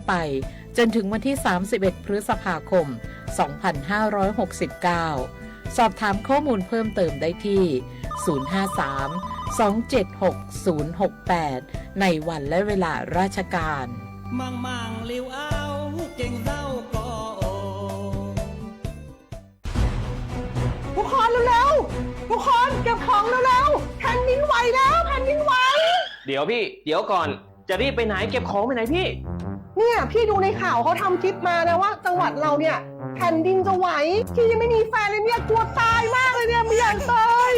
ไปจนถึงวันที่ สามสิบเอ็ด พฤษภาคม สองพันห้าร้อยหกสิบเก้า สอบถามข้อมูลเพิ่มเติมได้ที่ ศูนย์ ห้า สาม สอง เจ็ด หก ศูนย์ หก แปด ในวันและเวลาราชการ ทุกคนเร็วๆ ทุกคนเก็บของเร็วๆ แผ่นดินไหวแล้ว แผ่นดินไหว เดี๋ยวพี่ เดี๋ยวก่อน จะรีบไปไหน เก็บของไปไหนพี่ เนี่ยพี่ดูในข่าวเขาทำคลิปมานะว่าจังหวัดเราเนี่ยแผ่นดินจะไหว พี่ยังไม่มีแฟนเลยเนี่ยกลัวตายมากเลยเนี่ยไม่อยากตาย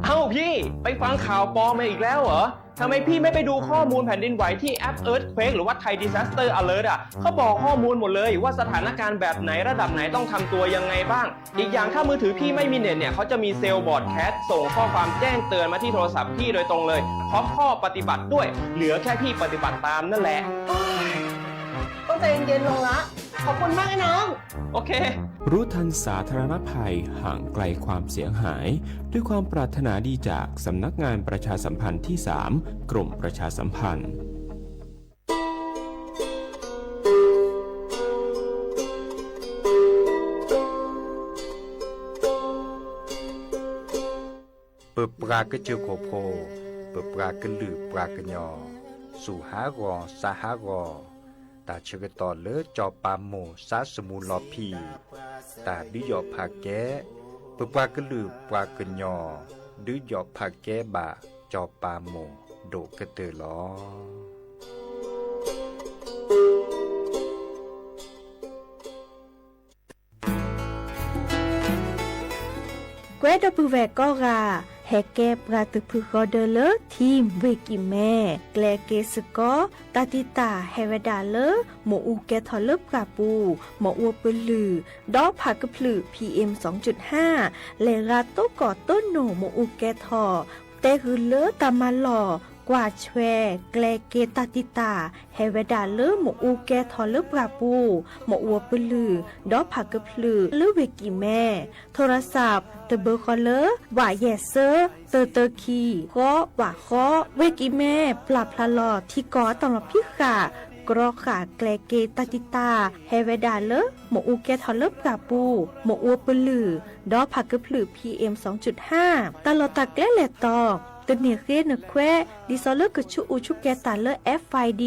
เอ้าพี่ ไปฟังข่าวปลอมมาอีกแล้วเหรอ ทำไมพี่ไม่ไปดูข้อมูลแผ่นดินไหวที่แอป Earthquake หรือว่า Thai Disaster Alert อ่ะ เขาบอกข้อมูลหมดเลยว่าสถานการณ์แบบไหนระดับไหนต้องทำตัวยังไงบ้าง อีกอย่างถ้ามือถือพี่ไม่มีเน็ตเนี่ย เขาจะมี cell broadcast ส่งข้อความแจ้งเตือนมาที่โทรศัพท์พี่โดยตรงเลย พร้อมข้อปฏิบัติด้วย เหลือแค่พี่ปฏิบัติตามนั่นแหละ ต้องใจเย็นๆ ลงละ ขอบคุณมากนะน้อง โอเค รู้ทันสาธารณภัย ห่างไกลความเสียหาย ด้วยความปรารถนาดีจากสำนักงานประชาสัมพันธ์ที่ สาม กรมประชาสัมพันธ์ ပပှၤကစၢၢ်ခိၣ်ဖိ, ပပှၤကလုာ်ပှၤကညီ, စူၢ်ဟးဂီၤ စါဟးဂီၤ, တၢ်ဆၢကတီၢ်လၢစီၤပၤမိၢ် စါစမူလီၤဖံး, တၢ်ဒုးယီၣ်ဖးကဲ, ပပှၤကလုာ်ပှၤကညီ, ဒုးယီၣ်ဖးကဲဘၣ်စီၤပၤမိၢ် ဒိၣ်ကတၢၢ်လီၤ. ကွဲဒီပုၢ်ဝဲၢ်ကိးဂၤ ဟဲကဲပှၤသုးဖုဃီဒၢလၢ Team ဝ့ၢ်ကံၢ်မဲ, ကျဲက့ၤစ့ၢ်ကီး တၢ်တံာ်တာ်ဟဲဝဲဒၣ်လၢ မ့ၣ်အူကဲထီၣ်လၢပှၢ်ပူၤ, မ့ၣ်အူပလုၢ်, ဒီးဖးကဖျၢၣ် PM စူၣ်ဟါ, လဲၤဂၤတိၢ်ကီၢ်တိၢ်နိၣ်မ့ၣ်အူကဲထီၣ်, တဲဂုာ်လၢတၢ်မၤလီၢ်, ကွၢ်ဆွဲ, ကျဲက့ၤတၢ်တံာ်တာ် ဟဲဝဲဒၣ်လၢမ့ၣ်အူကဲထီၣ်လၢပှၢ်ပူၤ, မ့ၣ်အူပလုၢ်, ဒီးဖးကဖျၢၣ်လၢဝ့ၢ်ကံၢ်မဲ, ထိရစး တဘၢဃီလၢ ဝးယဲၢ်စၢ သၢသၢခံ ဃီ ဝးဃီ, ဝ့ၢ်ကံၢ်မဲ ပျၢ်ဖျါလီၤထံကီၢ်အတၢ်လီၢ်ဖံးဃာ် ကြီဃာ်ကျဲက့ၤတၢ်တံာ်တာ် ဟဲဝဲဒၣ်လၢ မ့ၣ်အူကဲထီၣ်လၢပှၢ်ပူၤ, မ့ၣ်အူပလုၢ်, ဒီးဖးကဖျၢၣ် PM စူၣ်ဟါ, တၢ်လီၢ်တၢ်ကျဲလဲၤတီၤ, တန့ၢ်ဃ့နခွဲး ဒ်သိးလၢကဆူးအူဆူၣ်ကဲၤတၢ်လၢ FID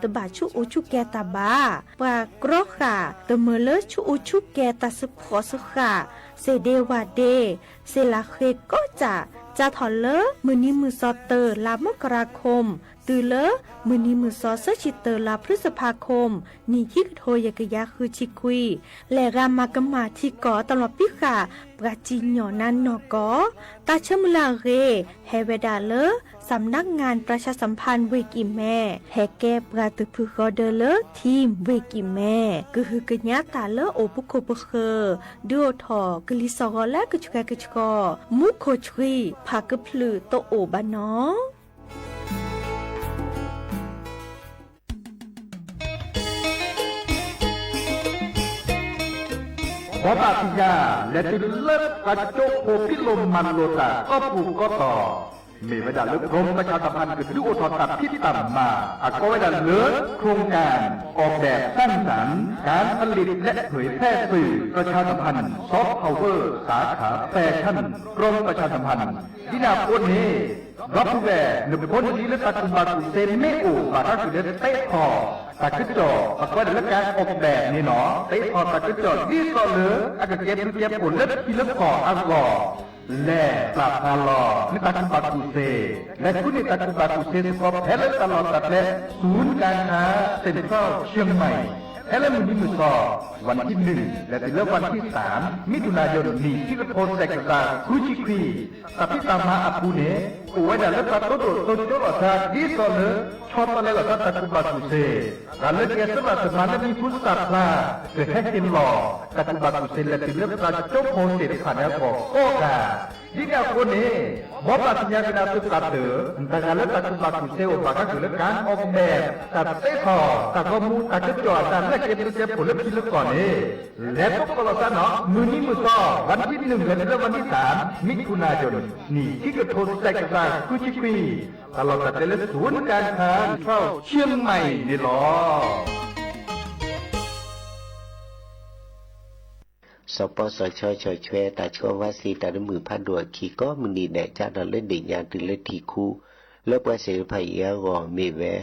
တဘၣ်ဆူးအူဆူၣ်ကဲၤတၢ်ဘၣ်. ပှၤကြီဃာ် တမၢလၢဆူးအူဆူၣ်ကဲၤတၢ်စ့ၢ်ကီးစ့ၢ်ကီး, စ့ၢ်ဒ့ဝၣ်ဒ့, စ့ၢ်လၢဃ့ကိးကၢ်, စးထီၣ်လၢမုၢ်နံၤမုၢ်သီ တၢ လါမကရၤခိၣ်, တုၤလၢမုၢ်နံၤမုၢ်သီ သၢဆံတၢ လါဖျုစဖါခိၣ်, နံၣ်ခံကထိယဲၢ်ကယၤဃုဆံခွံ, လဲၤဂၤမၤကမၣ်ထံကီၢ်တၢ်လီၢ်ဖံးဃာ် ပှၤစံၣ်ညီၣ်နါနီၢ်ကီၢ်, တၢ်ဆၢမုၢ်လၢ်အဂ့ၢ် ဟဲဝဲဒၣ်လၢ สำนักงานประชาสัมพันธ์ ဝ့ၢ်ကံၢ်မဲ, ဟဲကဲပှၤသုးဖုဃီဒၢလၢ Team ဝ့ၢ်ကံၢ်မဲ, ကဟုကညးတၢ်လၢအိၣ်ပခိၣ်ပဃၢၤ, ဒုးအိၣ်ထီၣ်ကလံၤစှီၤဂီၤလၢကဆှဲကဆှီ, မူခိၣ်ဆှံ ဖးကဖျၢၣ်တအိၣ်ဘၣ်နီၤ. ဘီဘၣ်သ့ၣ်ညါ လဲၤတုၤလၢပှၤကၠိဖိဖံးလိာ်မၤလိာ်တၢ်ကီၢ်ပူၤကီၢ်တီၤ, မ့ၢ်ဝဲဒၣ်လၢ กรมประชาสัมพันธ์ ကဒုးအိၣ်ထီၣ်တၢ်ဖံးတၢ်မၤ အကိးဝဲဒၣ်လၢ โครงการออกแบบสร้างสรรค์ การผลิตและเผยแพร่สื่อประชาสัมพันธ์ soft power สาขาแฟชั่น กรมประชาสัมพันธ์ ဒ်န့ၣ်အဃိန့ၣ် ဒီပုၢ်ဝဲၢ် နဖိနလံၤလၢတၢ်ကူၣ်ဘၣ်ကူၣ်သ့မ့ၢ်အိၣ် ဘၣ်တၢ်ကူၣ်လၢသ့ထီၣ် တၢ်ကစီၣ် အကိးဝဲဒၣ်လၢ การออกแบบ န့ၣ်လီၤ. သ့ထီၣ်တၢ်ကစီၣ် ဒ်သိးလၢအကကဲဘျုးကဲဖှိၣ်လၢထံလၢကီၢ်အဂီၢ် လဲၤပာ်ဖျါလီၤ နတၢ်ကူၣ်ဘၣ်ကူၣ်သ့, လဲၤဃုန့ၢ်တၢ်ကူၣ်ဘၣ်ကူၣ်သ့စ့ၢ်ကီး ဖဲလၢတၢ်လီၢ်တၢ်ကျဲ ศูนย์การค้าเซ็นทรัลเชียงใหม่ ဖဲလၢမုၢ်နံၤမုၢ်သီ วันที่หนึ่ง လဲၤတုၤလၢ วันที่สาม มิถุนายน နံၣ်ခံကထိ တကယၤဃုဆံခွံ တၢ်ဖံးတၢ်မၤအပူၤန့ၣ် အိၣ်ဝဲဒၣ်လၢတၢ်တိၢ်ဒိၣ်တိၢ်ကၠိလီၤသး ဒ်သိးလၢ ဆီတလဲလီၤသးတၢ်ကူၣ်ဘၣ်ကူၣ်သ့, တၢ်လၢကဲစၢးဘၣ်တမၤလၢမံၤဟူသၣ်ဖျါ ကဟဲက့ၤလီၤ တၢ်ကူၣ်ဘၣ်ကူၣ်သ့ လဲၤတုၤလၢပှၤကၠိဖိသ့ၣ်တဖၣ်န့ၣ်အဂီၢ်ကိးဂၤ ဒ်န့ၣ်အဃိန့ၣ် ဘီဘၣ်သ့ၣ်ညါက့ၤနၤသုးပာ်တၢၢ် တဂၤလၢတၢ်ကူၣ်ဘၣ်ကူၣ်သ့အိၣ်ဘၣ်ဃးက့ၤလၢ การออกแบบ တၢ်သ့ထီၣ် တၢ်ဂီၤမူ တၢ်ကစီၣ်အတၢ်လၢကဲဘျုးကဲဖှိၣ်လၢထံလၢကီၢ်န့ၣ် လဲၤတိၢ်ကီၢ်လီၤသးနီၤ မုၢ်နံၤမုၢ်သီ วันที่หนึ่ง လဲၤတုၤလၢ วันที่สาม มิถุนายน နံၣ်ခံကထိ တကယၤဃုဆံခွံ တၢ်လီၢ်တၢ်ကျဲလၢ ศูนย์การค้าเซ็นทรัลเชียงใหม่ န့ၣ်လီၤ. စီၤပီစီၤဆၠီဆီၣ်ထွဲတၢ်ဆှၢဝါစ့တၢ်တမုာ်ဖးဒိၣ်အခံ ကိးမုၢ်နံၤဒဲး ကၢ်ထီၣ်လၢဒ့ၣ်ညါတုၤလၢထံၣ်ခူ လၢပှၤသ့ၣ်တဖၣ်အံၤအဂီၢ်မ့ၢ်ဝဲ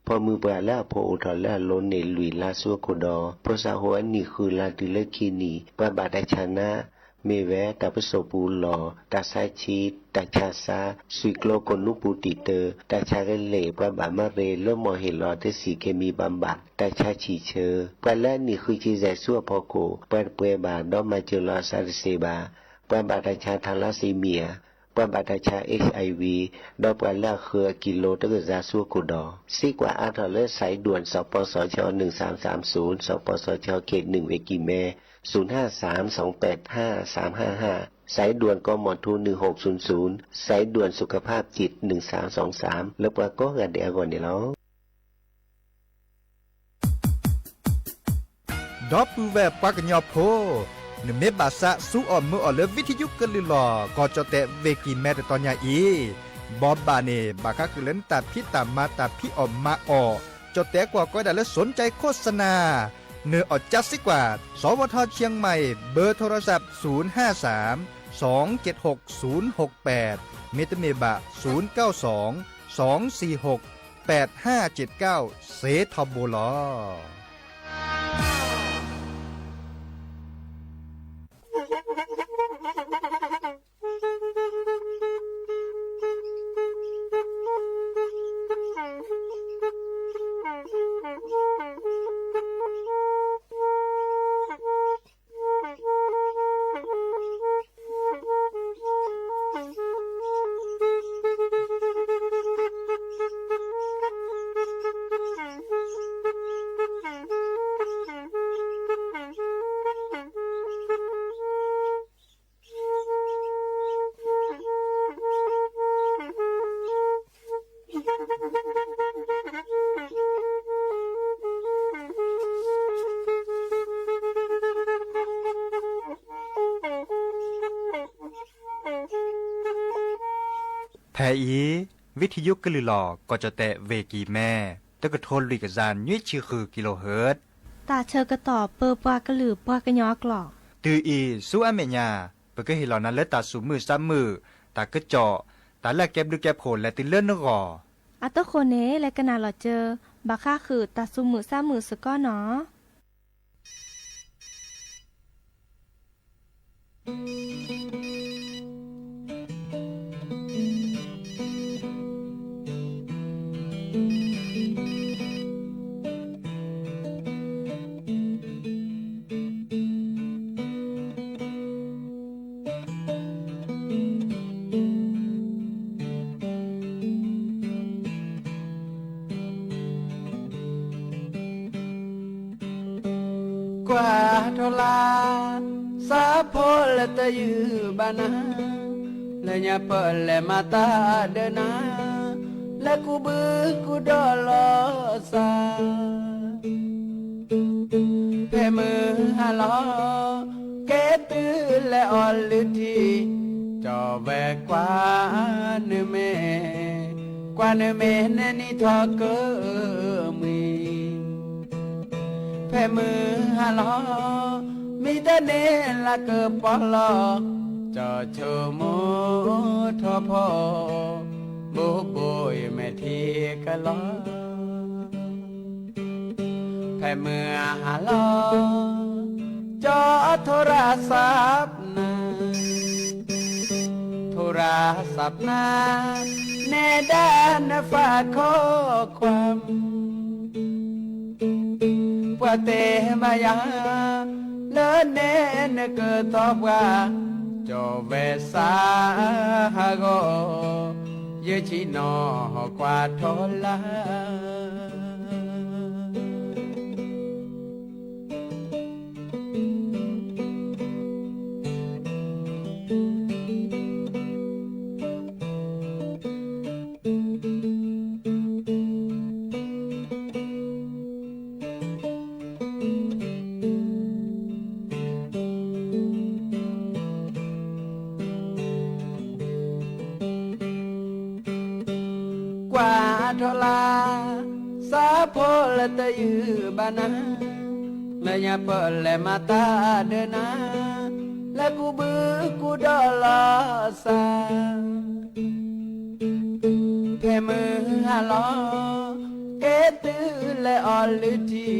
ဖီၣ်မုၢ်ပှၢ်လၢအဖိအိၣ်ထီၣ်လၢအလိၤန့ၣ် လွံၢ်လါဆူအခိၣ်ဒီး ဖိသၣ်ဟိၣ်အနံၣ်ဃုလါတုၤလၢခံနံၣ် ပှၤဘၣ်တၢ်ဆါနါ မ့ၢ်ဝဲတၢ်ပစိာ်ပူၤလီၢ်, တၢ်ဆါဆံး, တၢ်ဆါစၢ်, သွံၣ်ကျိကိၣ်နူပူၤတံာ်တၢ, တၢ်ဆါကလ့ၢ်, ပှၤဘၣ်မၤရ့လၢမီၢ်ဟ့ၣ်လီၤတဆံးက့ၤမံၤဘၣ်ဘၣ်, တၢ်ဆါဆံၣ်ဆၢ, ပှၤလၢအနံၣ်ဃုဆံယဲၢ်ဆူအဖီခိၣ် ပှၤတပှဲၤဘၣ် ဒီးမၤစၢၤလီၤအသးတသ့ဘၣ်, ပှၤဘၣ်တၢ်ဆါ thalassemia ပှၤဘၣ်တၢ်ဆါ HIV ဒီးပှၤလၢအဃၢၤအကံလိတကယၤဆူအခိၣ်ဒီး စ့ကွၢ်အါထီၣ်လၢ สายด่วน စီၤပီစီၤဆီၣ် หนึ่งสามสามศูนย์ စီၤပီစီၤဆီၣ် เขตหนึ่ง ဝ့ၢ်ကံၢ်မဲ ศูนย์ห้าสาม สองแปดห้า สามห้าห้า สายด่วน กมท หนึ่งหกศูนย์ศูนย์ สายด่วนสุขภาพจิต หนึ่งสามสองสาม လၢပှၤကိးဂၤဒဲးအဂီၢ်န့ၣ်လီၤ. ဒီပုၢ်ဝဲၢ်ပှၤကညီဖိ, နမ့ၢ်ဘၣ်သးစူအီၣ်မုာ်အီၣ်လၢ ဝံထယုကလုၢ်လီၢ် ကီၢ်ကၠီၣ်တဲၣ်ဝ့ၢ်ကံၢ်မဲတတီၤညါအံၤ, ဘီဘၣ်န့ၣ် ဘၣ်ဃးဃုာ်လၢနတၢ်ဖံးတၢ်မၤတၢ်ဖံးအီၣ်မၤအီၣ်, ကၠီၣ်တဲၣ်ကွၢ်ကီဒၣ်လၢ สนใจโฆษณา နၢၤအီၣ်ကၠါစ့ကွၢ် สวท เชียงใหม่ เบอร์โทรศัพท์ ศูนย์ห้าสาม สองเจ็ดหก ศูนย์หกแปด မ့တမ့ၢ်ဘၣ် ศูนย์เก้าสอง สองสี่หก แปดห้าเจ็ดเก้า စ့ထီဘိလီၤ. ဖဲအံၤ ဝံထယုကလုၢ်လီၢ် ကီၢ်ကၠီၣ်တဲၣ်ဝ့ၢ်ကံၢ်မဲ တကထိလွံၢ်ကယၤနွံဆံဃု kilohertz တၢ်ဆၢကတီၢ်ပၢပှၤကလုာ်ပှၤကညီအကျိာ် တုၤအံၤဆူအမဲာ်ညါ ပကဟ့ၣ်လီၤနၤလၢတၢ်သူၣ်မုာ်သးမုာ်, တၢ်ကစီၣ်, တၢ်လၢအကဲဘျုးကဲဖှိၣ်လဲၤတုၤလၢနဂီၢ်. အတဃိန့ၣ် လဲၤကနၣ်လီၤစၢၤ ဘၣ်ဃးဃုာ်တၢ်သူၣ်မုာ်သးမုာ်စ့ၢ်ကီးနီၤ. ကွၢ်ထီၣ်လၢ စးဖိလၢတယုၢ်ဘၣ်နၤ, လၢညါပလဲၤမၤတၢ်ဒီးနၤ, လၢကူဘုကူဒီလီၤစၢ် ဖဲမုၢ်ဟါလီၤ ကဲတုၤလဲၤအီၣ်လုၢ်ထံ, ကၠီဝဲကွၢ်နမဲာ်, ကွၢ်နမဲာ်နဲနံၤထီၣ်ကမံၤ, ဖဲမုၢ်ဟါလီၤ မံတန့ၢ်လၢကပီၤလီၤ, ကၠီဆိကမိၣ်ထီၣ်ဖီ, ဘိဘိအံၤမဲာ်ထံကလီၤ ဖဲမုၢ်ဟါလီၤ ကၠီထိရစးနၤ, ထိရစးနၤ နဲဒၣ်နဖးခီခွါ, ပှၤတဲဘၣ်ယၤ လၢနဲနကသီပှၤ, ကၠီဝဲစးဟးဂီၤ, ယဆံးနီၣ်ကွၢ်ထီၣ်လၢ ကွၢ်ထီၣ်လၢ စးဖိလၢတယုၢ်ဘၣ်နၤ, လၢညါပလဲၤမၤတၢ်ဒီးနၤ လၢကူးဘုကူးဒီးလီၤစၢ်, ဖဲမုၢ်ဟါလီၤ ကဲတုၤလဲၤအီၣ်လုၢ်ထံ,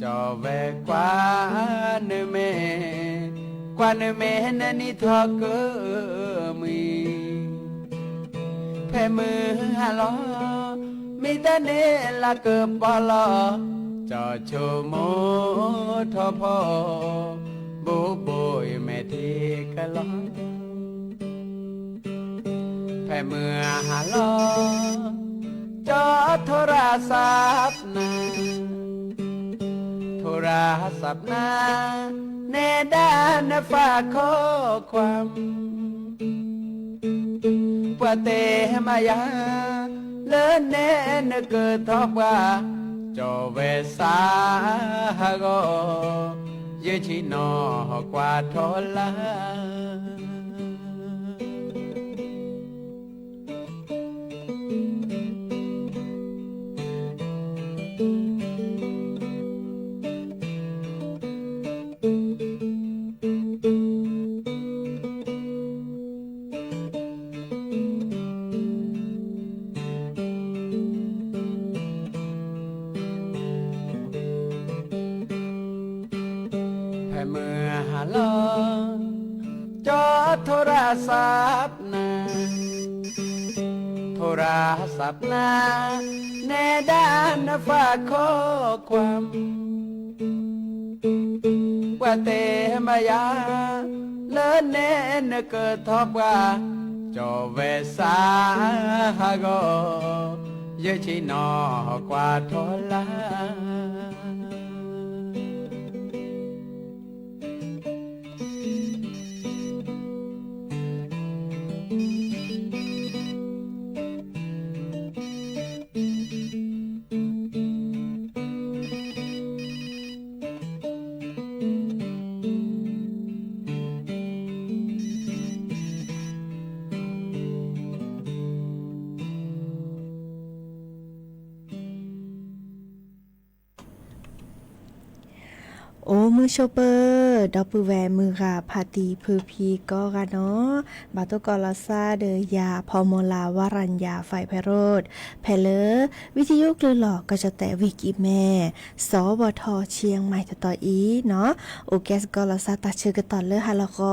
ကၠီဝဲကွၢ်နမဲာ်, ကွၢ်နမဲာ်နနံၤထီၣ်ကမှံ ဖဲမုၢ်ဟါလီၤ မ့ၢ်တၢ်န့ၣ်လၢကပီၤလီၤ, ကၠီဆိကမိၣ်ထီၣ်ဖီ, ဘိးဘိးအမဲာ်ထံကလီၤ, ဖဲမုၢ်ဟါလီၤ ကၠီထိရစပ်နၤ, ထိရစပ်နၤ, နဲဒၣ်နဖးခိၣ်ခွါ ပှၤတဲမၤယၤ လၢနဲနကထီၣ်ပှၤ, ကၠီဝဲစးဟးဂီၤ, ယဆ့ၣ်နီၤကွၢ်ထီၣ်လၢ ဖဲမုၢ်ဟါလီၤ ကၠီထိရစပ်နၤ, ထိရစပ်နၤ, နဲဒၣ်နဖးခိၣ်ခွါ ပှၤတဲမၤယၤ လၢနဲနကထီၣ်ပှၤ, ကၠီဝဲစး ဟးဂီၤ, ယဆ့ၣ်နီၤကွၢ်ထီၣ်လၢ အိၣ်မုာ်ဆိးပၢၤ ဒီပုၢ်ဝဲၢ်မုၢ်ဂၤဖးတံၢ်ဖုဖံကိးဂၤနီၤ, ဘၣ်တိၢ်ကီးလီၤစၢ်ဒီးယၤ ဖီမီၤလၤ ဝရံယၤ ဖဲဖဲရိး, ဖဲလၢ ဝံထယုၣ်ကျၢၢ်လီၤ ကီၢ်ကၠီၣ်တဲၣ် ဝ့ၢ်ကံၢ်မဲၢ် စီၤဝီၤထီၣ် ဆံယဲၢ်မံၤတတီၤအံၤနီၤ, အိၣ်ကဲစ့ၢ်ကီးလီၤစၢ်တၢ်ဆၢကတီၢ်လၢဟါလီၤ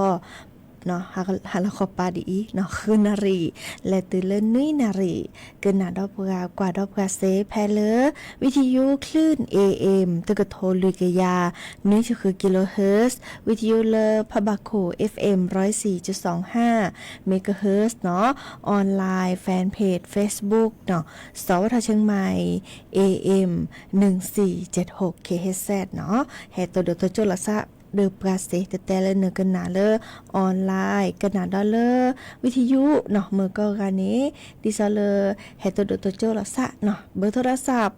ဃီ ဟါလီၤဃီပၤဒ်အံၤနီၤ ဃုနၣ်ရံၣ် လဲၤတုၤလၢနွံနၣ်ရံၣ်, ကနၣ်ဒီးပှၤ ကွၢ်ဒီးပှၤစ့ၢ် ဖဲလၢ ဝံထယုၣ် คลื่น เอเอ็ม တကထိလွံၢ်ကယၤ နွံဆံဃု kilohertz, ဝံထယုၣ်လၢဖးဘၣ်ခိၣ် เอฟเอ็ม ร้อยสี่จุดสองห้า megahertz နီၤ, online fan page Facebook နီၤ, စီၤဝီၤထီၣ် เชียงใหม่ เอเอ็ม หนึ่งสี่เจ็ดหก คิโฮเฮิรตซ์ နီၤ, ဟဲတိၢ်ဒိၣ်တိၢ်ကၠိၣ်လီၤစၢ် ဒီးပှၤစ့ၢ် တဲတဲလၢနကနၣ်လၢ online ကနၣ်ဒီးလၢ ဝံထယုၣ်နီၤ မုၢ်ကိးဂၤန့ၣ် ဒ်သိးလၢ ဟဲတိၢ်ဒိၣ်တိၢ်ကၠိၣ်လီၤစၢ်နီၤ ဘၢထိရစပ်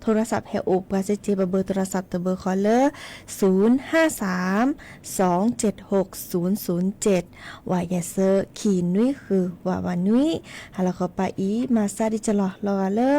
ထိရစပ်ဟဲအိၣ်ပှၤစ့ၢ်ကီး ပဘၢထိရစပ်တဘၢဃီလၢ ศูนย์ห้าสาม สองเจ็ดหก ศูนย์ศูนย์เจ็ด ဝးယဲၢ်ဆၢ ခံနွံဃု ဝးဝးနွံ, ဟါလီၤဃီပၤအံၤ မၤစၢ်ဒံးကလီၤ လီၤဂာ်လၢ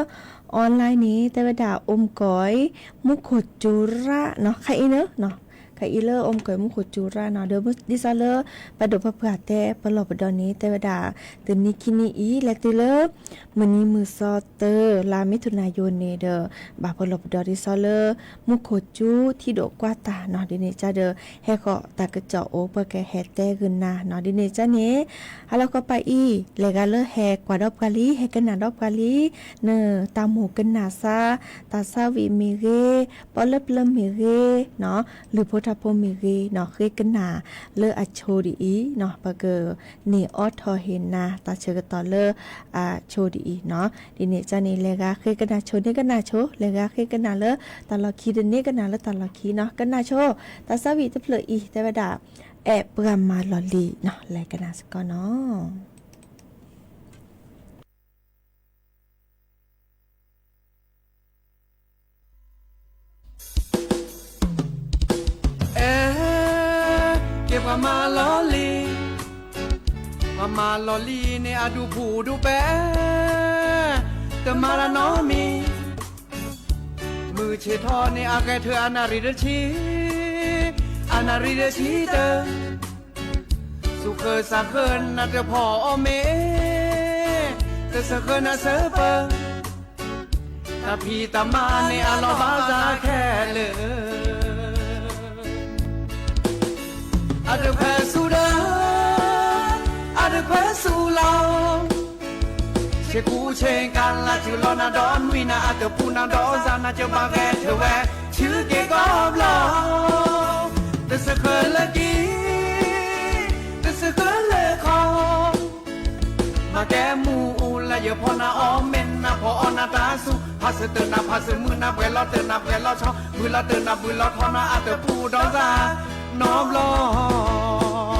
online န့ၣ် တဲဝဲဒၣ် အိၣ်မူကီး မူခိၣ်ကၠူရၣ်နီၤ ခဲအံၤလၢ ခဲအံၤလၢ အိၣ်မူကီး မူခိၣ်ကၠူရၣ်နီၤ ဒီးဒ်သိးလၢ ပဒိၣ်ပပှၢ်တဲ ပလီၢ်ပဒီန့ၣ် တဲဝဲဒၣ် တနံၤခံနံၤအံၤ လဲၤတုၤလၢ မုၢ်နံၤမုၢ်သီတၢ လါမ့ၤထူၣ်နၤယိၤန့ၣ်ဒီး ဘၣ်ပလီၢ်ပဒီဒ်သိးလၢ မူခိၣ်ကၠူထံဒိၣ်ကွၢ်တၢ်နီၤ ဒ်န့ၣ်ကဒီး ဟဲဃီၤတၢ်ကစီၣ်အိၣ် ပကဟဲတဲဂ့ၤနၤနီၤ ဒ်န့ၣ်ကန့ၣ် ဟါလီၤဃီပၤအံၤ လဲၤဂၤလၢဟဲကွၢ်ဒီးပှၤလံ ဟဲကနၣ်ဒီးပှၤလံ နတၢ်မိၣ်ကနၣ်စၢ် တၢ်ဆါဝံၣ်မ့ၢ်ဂ့ၤ ပီလၢပျၢၤမ့ၢ်ဂ့ၤနီၤ လုၢ်ဖိထါဖိမ့ၢ်ဂ့ၤနီၤ ဃ့ကနၣ်လၢအဆိဒ်အံၤနီၤ ပက န့ၢ်အီၣ်ထီၣ်ဟ့ၣ်နၤ တၢ်ဆၢကတီၢ်လၢအဆိဒ်အံၤနီၤ ဒ်န့ၣ်ကန့ၣ် လဲၤဂၤဃ့ကနၣ်ဆိန့ၣ်ကနၣ်ဆိ လဲၤဂၤဃ့ကနၣ်လၢတၢ်လီၢ်ခံတန့ၢ်ကနၣ်လၢတၢ်လီၢ်ခံနီၤ ကနၣ်ဆိ တၢ်ဆါဝံၣ်တဖျၢၣ်အံၤ တဲဝဲဒၣ် အဲၣ်ပှၤမၤလီၢ်လံၤနီၤ လဲၤကနၣ်စ့ၢ်ကီးနီၤ အဲ ကဲပှၤမၤလီၢ်လံၤ, ပှၤမၤလီၢ်လံၤန့ၣ် အဒူၣ်ဖူၣ်ဒူၣ်ပဲာ်, တမၤတၢ်နီတမံၤ, မုၢ်ဆ့ၣ်ထီၣ်န့ၣ် အဂဲၤထၢၣ်အနၣ်ရံၣ်တဆံ, အနၣ်ရံၣ်တဆံတၢ ဃၢၤစးဃၢၤနၤတဖီၣ်အီၤမ့ၢ်, တစၢဃၢၤနၤစၢပၢၤ, တၢ်ဖံးတၢ်မၤန့ၣ်အလီၤဘၣ်စးခဲလၢာ်, အတခွဲးဆူၣ်ဒီး, အတခွဲးဆူၣ်လီၤ. ဆ့ကူဆ့ကၤလၢ် တုၤလီၤနၤဒီးနွံနၤ အတပူၤနၤဒီးစၤနၤ ကဘၣ်ဂဲၤထၢၣ်ဝဲ ဆူက့ၤကီၢ်ဘျီၣ်, တစၢဃၢၤလၢက့ၤ, တစၢဃၢၤလၢခီ, မၤကဲမူအူလၢယဖီနၤအီၤ မ့ၢ်နဖီအီၤနၤတၢ်ဆူၣ်, ဖးစၢၤတၢၢ်နၤဖးစၢၤမုၢ်နၤ ပှဲၤလီၤတၢၢ်နၤပှဲၤလီၤဆီ, ဘုၣ်လီၤတၢၢ်နၤဘုၣ်လီၤထီနၤ အတပူၤဒီးစၤနီတဘျီ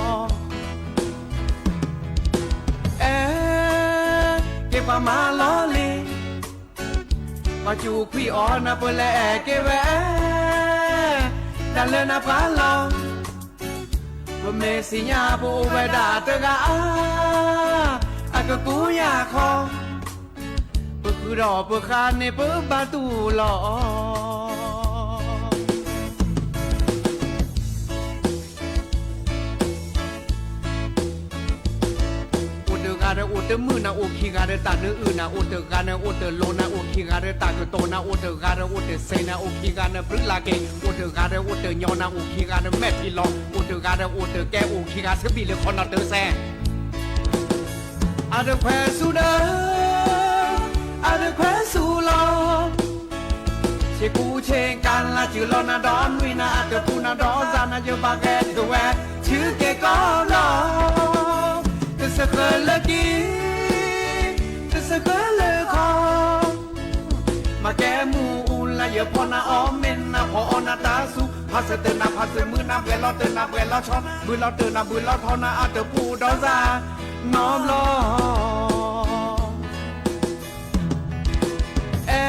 အဲ, က့ၤပှၤမၤလီၤလံ, ပှၤစူးခွံအီၤနၤ ပလဲၤအဲၣ်က့ၤဝဲ, တၢ်လၢနပှၤလီၤ, ပမ့ၢ်သ့ၣ်ညါပအိၣ်ဝဲဒၣ်တဂၤအါ, အကကူယၤခီ, ပဃုာ်ဒီးပဃၣ်န့ၣ်ပဘၣ်တူၢ်လီၤ. အိၣ်တဂၤဒီးအိၣ်တမုာ်နၤ အိၣ်ခံဂၤဒီးတၢ်နၢအုၣ်နၤ, အိၣ်တဂၤဒီးအိၣ်တလိၤနၤ အိၣ်ခံဂၤဒီးတၢ်ကတိၤနၤ, အိၣ်တဂၤဒီးအိၣ်တစဲးနၤ အိၣ်ခံဂၤနဘျုးလၢ်က့ၤ, အိၣ်တဂၤဒီးအိၣ်တညီနၤ အိၣ်ခံဂၤနမဲာ်ထံလီၤ, အိၣ်တဂၤဒီးအိၣ်တကဲ အိၣ်ခံဂၤဆၢဘံၣ်လၢခီနီၤတစဲး အတခွဲးဆူၣ်ဒီး, အတခွဲးဆူၣ်လီၤ. ဆ့ကူဆ့ကၤလၢ် တုၤလီၤနၤဒီးနွံနၤ အတပူၤနၤဒီးစၤနၤ ယဘၣ်ဂဲၤထၢၣ်ဝဲ ဆူက့ၤကီၢ်ဘျီၣ်, တစၢဃၢၤလၢက့ၤ, တစၢဃၢၤလၢခီ မၤကဲမူအူလၢယဖီနၤအီၤ မ့ၢ်နဖီအီၤနၤတၢ်ဆူၣ်, ဖးစၢၤတၢၢ်နၤဖးစၢၤမုၢ်နၤ ပှဲၤလီၤတၢၢ်နၤပှဲၤလီၤဆီ, ဘုၣ်လီၤတၢၢ်နၤဘုၣ်လီၤထီနၤ အတပူၤဒီးစၤနီတဘျီ အဲ,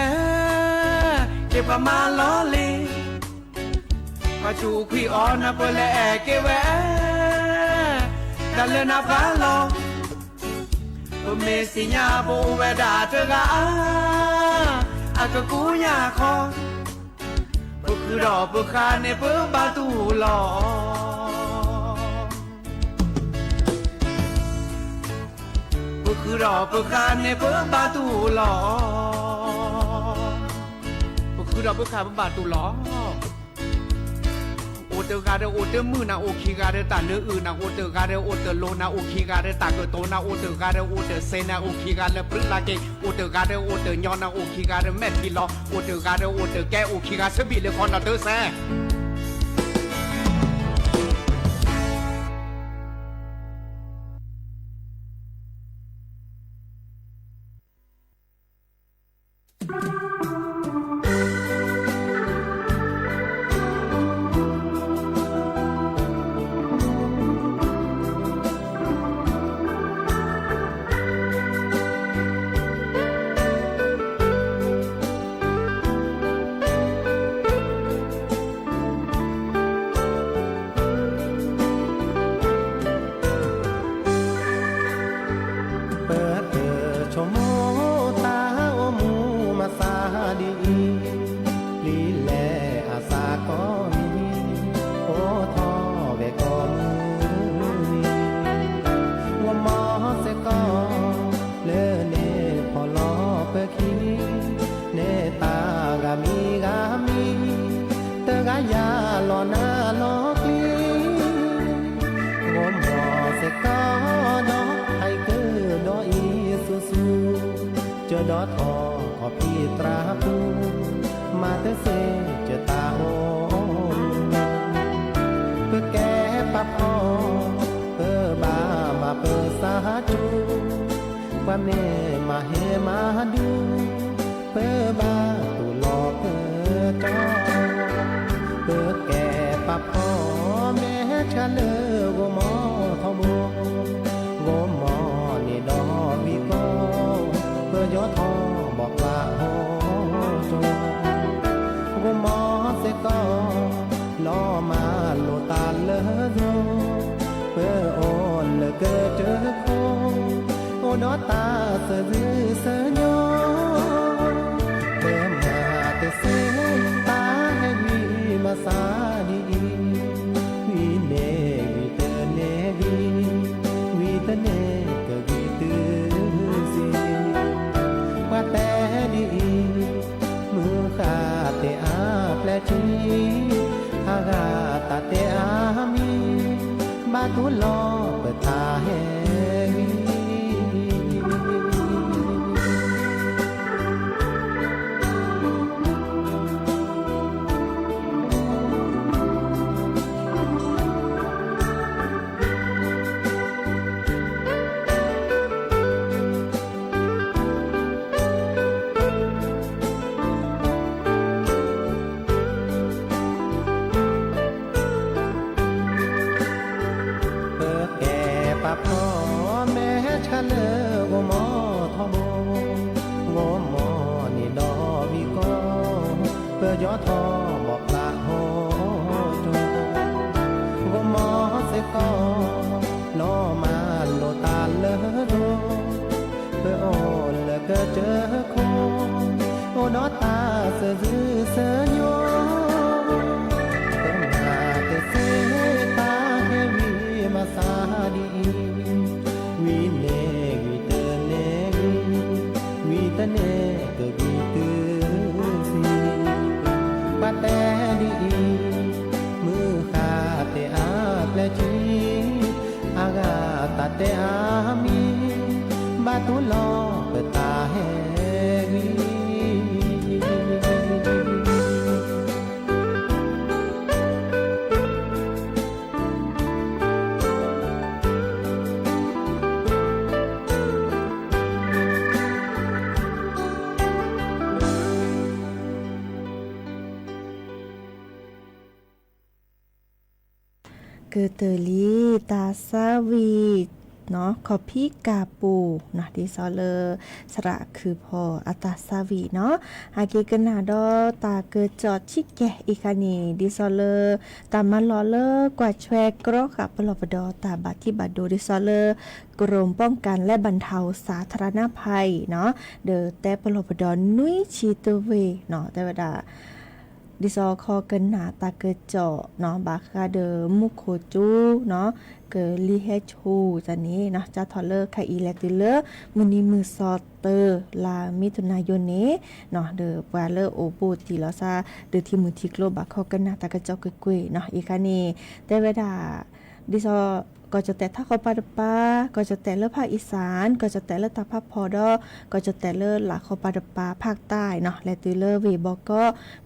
က့ၤပှၤမၤလီၤလံ, ပှၤစူးခွံအီၤနၤ ပလဲၤအဲၣ်က့ၤဝဲ, တၢ်လၢနပှၤလီၤ, ပမ့ၢ်သ့ၣ်ညါပအိၣ်ဝဲဒၣ်တဂၤအါ, အကကူယၤခီ, ပဃုာ်ဒီးပဃၣ်န့ၣ်ပဘၣ်တူၢ်လီၤ. ပဃုာ်ဒီးပဃၣ်န့ၣ်ပဘၣ်တူၢ်လီၤ. ပဃုာ်ဒီးပဃၣ်ပဘၣ်တူၢ်လီၤ. အိၣ်တဂၤဒီးအိၣ်တမုာ်နၤ အိၣ်ခံဂၤဒီးတၢ်နၢအုၣ်နၤ အိၣ်တဂၤဒီးအိၣ်တလိၤနၤ အိၣ်ခံဂၤဒီးတၢ်ကတိၤနၤ အိၣ်တဂၤဒီးအိၣ်တစဲးနၤ အိၣ်ခံဂၤလၢဘျုးလၢ်က့ၤ အိၣ်တဂၤဒီးအိၣ်တညီနၤ အိၣ်ခံဂၤဒီးမဲာ်ထံလီၤ အိၣ်တဂၤဒီးအိၣ်တကဲ အိၣ်ခံဂၤဆၢဘံၣ်လၢခီနီၤတစဲး ပတဆိကမိၣ်တၢ်အိၣ်မူမၤသးဒ်အံၤ, ပျံၤလဲအသးကိးမံၤ, အိၣ်ထီၣ်ဝဲကိးမုၢ်နံၤ, ဂီၤမီၤစ့ၢ်ကီး လၢန့ၣ်ဖီၣ်လီၤပခံ, န့ၢ်တၢ်ဂၤမံၤဂၤမံၤ, တဂၤယၤလီၤနၤလီၤကျံ, ဂီၤမီၤစ့ၢ်ကီးဒီး ဟဲကဒီးအံၤဆူၣ်ဆူၣ်, ကၢဒီးထီၣ်ခီၣ်ဖံးသရၣ်ပူၤ, မၤတသ့ကတၢ်အိၣ်မူ, ပကဲပာ်ဖှိၣ်, ပဘၣ်မၤပသးကၠိ, ပှၤမ့ၢ်မၤဟ့ၣ်မၤဒူ, ပဘၣ်တူၢ်လိာ်ပတီၢ်, ပကဲပာ်ဖှိၣ် မဲာ်ဆှးလၢဂီၤမီၤထီဘိ, ဂီၤမီၤန့ၣ်ဒီးဝံၤကီး, ပယီၤထီၣ်ဘီၣ်ပာ်ဟီၣ်ကၠိ, ဂီၤမီၤစ့ၢ်ကီး လီၤမၢ်လိာ်သးလၢယိၤ, ပအိၣ်လၢကတၢၢ်ခိၣ်, အိၣ်ဒီးတၢ်သၢဂုၢ်သၢညီ, ပမၤတသ့တၢ်ဟဲဝံၤမၤသးဒ်အံၤ, ဝံၤန့ၣ်ဝံၤတန့ၢ်ဒံး အဂၤတၢ်တဲအါမံၤ ဘၣ်တူၢ်လီၤပတၢ်ဟဲဝံၤ ပကဲပာ်ဖှိၣ်မဲာ်ဆှးလၢဂီၤမီၢ်ထီဘိ, ဂီၤမီၢ်န့ၣ်ဒီးဝံၤကီၢ်, ပယီၤထီၣ်ဘီၣ်ဖျးဟီၣ်ကၠီ, ဂီၤမီၢ်စ့ၢ်ကီး လီၤမၢ်လိာ်တၢ်လၢဂီၤ, ပအိၣ်လၢကစၢၢ်ခိၣ်, အိၣ်ဒီးတၢ်စၢၤစုစၢၤညီ, ပမၤတသ့တၢ်ဟဲဝံၤမၤသးဒ်အံၤ, ဝံၤန့ၣ်ဝံၤတန့ၢ်ဂ့ၤ, ဝံၤတန့ၢ်ကဂ့ၤတုၤသ့, ပှၤတဲဒ်အံၤ, မုၢ်ဃၢ်တဲအါပျဲၢ်ထံ, အဂၤတၢ်တဲအါမံၤ, ဘၣ်တူၢ်လီၤပတၢ်ဟဲဝံၤ ကတၢၢ်လံတၢ်သးဝံၣ် ခီၣ်ဖံးကၢ်ပူၤ ဒ်သိးလၢ သရၣ်ခုၣ်ဖီအတၢ်သးဝံၣ်နီၤ, ဟဲက့ၤကနၣ်ဒီးတၢ်ကစီၣ်ဆံးကဲအံၤခါန့ၣ် ဒ်သိးလၢ တၢ်မၤလီၤလၢကွၢ်ထွဲကြီဃာ်ပလီၢ်ပဒီးတၢ်ဘၣ်ထံးဘၣ်ဒိ ဒ်သိးလၢ กรมป้องกันและบรรเทาสาธารณภัยနီၤ, ဒီးတဲပလီၢ်ပဒီနွံဆံတဝ့ၢ်နီၤ, တဲဝဲဒၣ် ဒ်သိးခီကနၣ်တၢ်ကစီၣ်နီၤ ဘၣ်ဃးဒီးမူခိၣ်ကၠိနီၤ, ကလံၤဟဲဆိၣ်တၢ်န့ၣ်နီၤ, စးထီၣ်လၢခဲအံၤလဲၤတုၤလၢ မုၢ်နံၤမုၢ်သီတၢ လါမံၤထူၣ်နၤယိၤန့ၣ်နီၤ, ဒီးပှၤလၢအိၣ်ဘူးတံၢ်လီၤသး ဒီးထံမုၢ်ထံကျိဘၣ်ခီကနၣ်တၢ်ကစီၣ်ကွ့ၢ်ကွ့ၢ်နီၤ, အံၤခါန့ၣ် တဲဝဲဒၣ် ဒ်သိး ကီၢ်ကၠီၣ်တဲာ်ထးခီပၤတပၤ, ကီၢ်ကၠီၣ်တဲာ်လၢဖးအံၣ်စၣ်, ကီၢ်ကၠီၣ်တဲာ်လၢတၢ်ဖးဖီၣ်ဒီး ကီၢ်ကၠီၣ်တဲာ်လၢလၢ်ခီပၤတပၤ ဖးတၢ်နီၤ, လဲၤတုၤလၢဝ့ၢ်ဘီကီၢ်,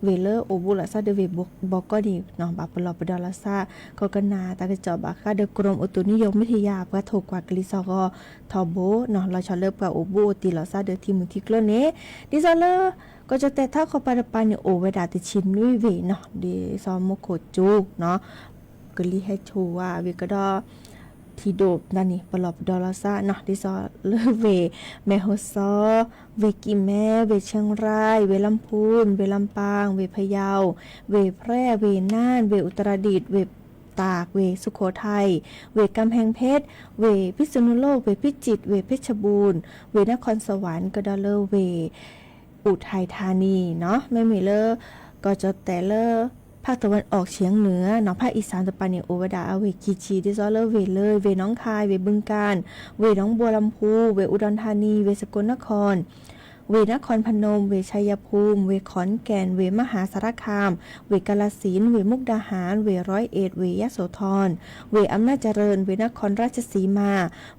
ဝ့ၢ်လၢအိၣ်ဘူးလီၤသးဒီးဝ့ၢ်ဘီကီၢ်န့ၣ်နီၤ, ဘၣ်ပလီၢ်ပဒီလီၤသး ခီကနၣ်တၢ်ကစီၣ်ဘၣ်ဃးဒီး กรมอุตุนิยมวิทยา ပှၤထိၣ်ကွၢ်ကလံၤစီၤဂီၤထီဘိနီၤ, လီၤဆီလၢပှၤအိၣ်ဘူးအိၣ်တံၢ်လီၤသးဒီးထံမုၢ်ထံကျိန့ၣ်, ဒ်သိးလၢ ကီၢ်ကၠီၣ်တဲာ်ထးခီပၤတပၤန့ၣ် အိၣ်ဝဲဒၣ်တဆံနွံဝ့ၢ်နီၤ, ဒ်သိးမူခိၣ်ကၠိနီၤ ကလံၤဟဲဆိၣ်ဝဲဝံၤကဒီး ထံဒိၣ်တၢ်န့ၣ် ပလီၢ်ပဒီလီၤသးနီၤ, ဒ်သိးလၢဝ့ၢ်မဲၢ်ဟီၣ်စီ, ဝ့ၢ်ကံၣ်မဲ, ဝ့ၢ်ခၠ့ၣ်ရၢၢ်, ဝ့ၢ်လၢၢ်ဖူၣ်, ဝ့ၢ်လၢၢ်ပၢင်, ဝ့ၢ်ဖယီၣ်, ဝ့ၢ်ဖြဲၣ်, ဝ့ၢ်နၢၼ်း, ဝ့ၢ်အူတရဒံး, ဝ့ၢ်တၢ်, ဝ့ၢ်သုခိၣ်ထၢၣ်, ဝ့ၢ်ကၣ်ဖဲၣ်ဖ့း, ဝ့ၢ်ဖံးစနူလိၣ်, ဝ့ၢ်ဖံးစံး, ဝ့ၢ်ဖ့းဆဘူၣ်, ဝ့ၢ်နၢ်ခီၣ်စဝၣ် ကဒီးလၢဝ့ၢ် အူၣ်ထၢၣ်ထါနံၤနီၤ, မ့မ့ၢ်လၢ ကီၢ်ကၠီၣ်တဲာ်လၢ ภาคตะวันออกเฉียงเหนือနီၤ, ဖးအံၣ်စၣ်တပၤန့ၣ် အိၣ်ဝဲဒၣ်အဝ့ၢ်ခံဆံ ဒ်သိးလၢဝ့ၢ်လၢၢ်, ဝ့ၢ်หนองคาย, ဝ့ၢ်บึงกาฬ, ဝ့ၢ်หนองบัวลำพู, ဝ့ၢ်อุดรธานี, ဝ့ၢ်สกลนคร ဝ့ၢ်นครพนม, ဝ့ၢ်ชัยภูมิ, ဝ့ၢ်ขอนแก่น, ဝ့ၢ်มหาสารคาม, ဝ့ၢ်กาฬสินธุ์, ဝ့ၢ်มุกดาหาร, ဝ့ၢ်ร้อยเอ็ด, ဝ့ၢ်ยะโสธร, ဝ့ၢ်อำนาจเจริญ, ဝ့ၢ်นครราชสีมา,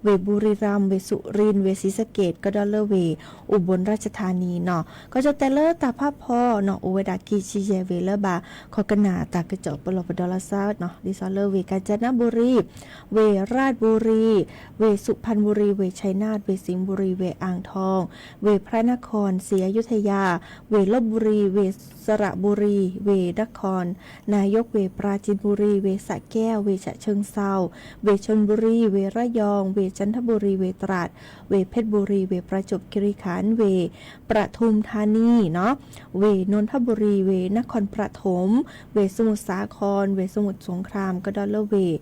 ဝ့ၢ်ဘူရံၤရၢမ်ၣ်, ဝ့ၢ်สุรินทร์, ဝ့ၢ်ศรีสะเกษ ကဒီးလၢဝ့ၢ် อุบลราชธานีနီၤ, ကီၢ်ကၠီၣ်တဲာ်လၢတၢ်ဖးဖီၣ်နီၤ အိၣ်ဝဲဒၣ်ခံဆံယဲၢ်ဝ့ၢ်လၢဘၣ်ခီကနၣ်တၢ်ကစီၣ်ပလီၢ်ပဒီလီၤသးနီၤ, ဒ်သိးလၢဝ့ၢ်กาญจนบุรี, ဝ့ၢ်ราชบุรี, ဝ့ၢ်สุพรรณบุรี, ဝ့ၢ်ชัยนาท, ဝ့ၢ်สิงห์บุรี, ဝ့ၢ်อ่างทอง, ဝ့ၢ်พระนครศรีอยุธยา, ဝ့ၢ်ลพบุรี, ဝ့ၢ်สระบุรี, ဝ့ၢ်นครนายก, ဝ့ၢ်ปราจีนบุรี, ဝ့ၢ်สระแก้ว, ဝ့ၢ်ฉะเชิงเทรา, ဝ့ၢ်ชลบุรี, ဝ့ၢ်ระยอง, ဝ့ၢ်จันทบุรี, ဝ့ၢ်ตราด, ဝ့ၢ်เพชรบุรี, ဝ့ၢ်ประจวบคีรีขันธ์, ဝ့ၢ် ปทุมธานีနီၤ, ဝ့ၢ်นนทบุรี, ဝ့ၢ်นครปฐม, ဝ့ၢ်สมุทรสาคร, ဝ့ၢ်สมุทรสงคราม ကဒီးလၢဝ့ၢ်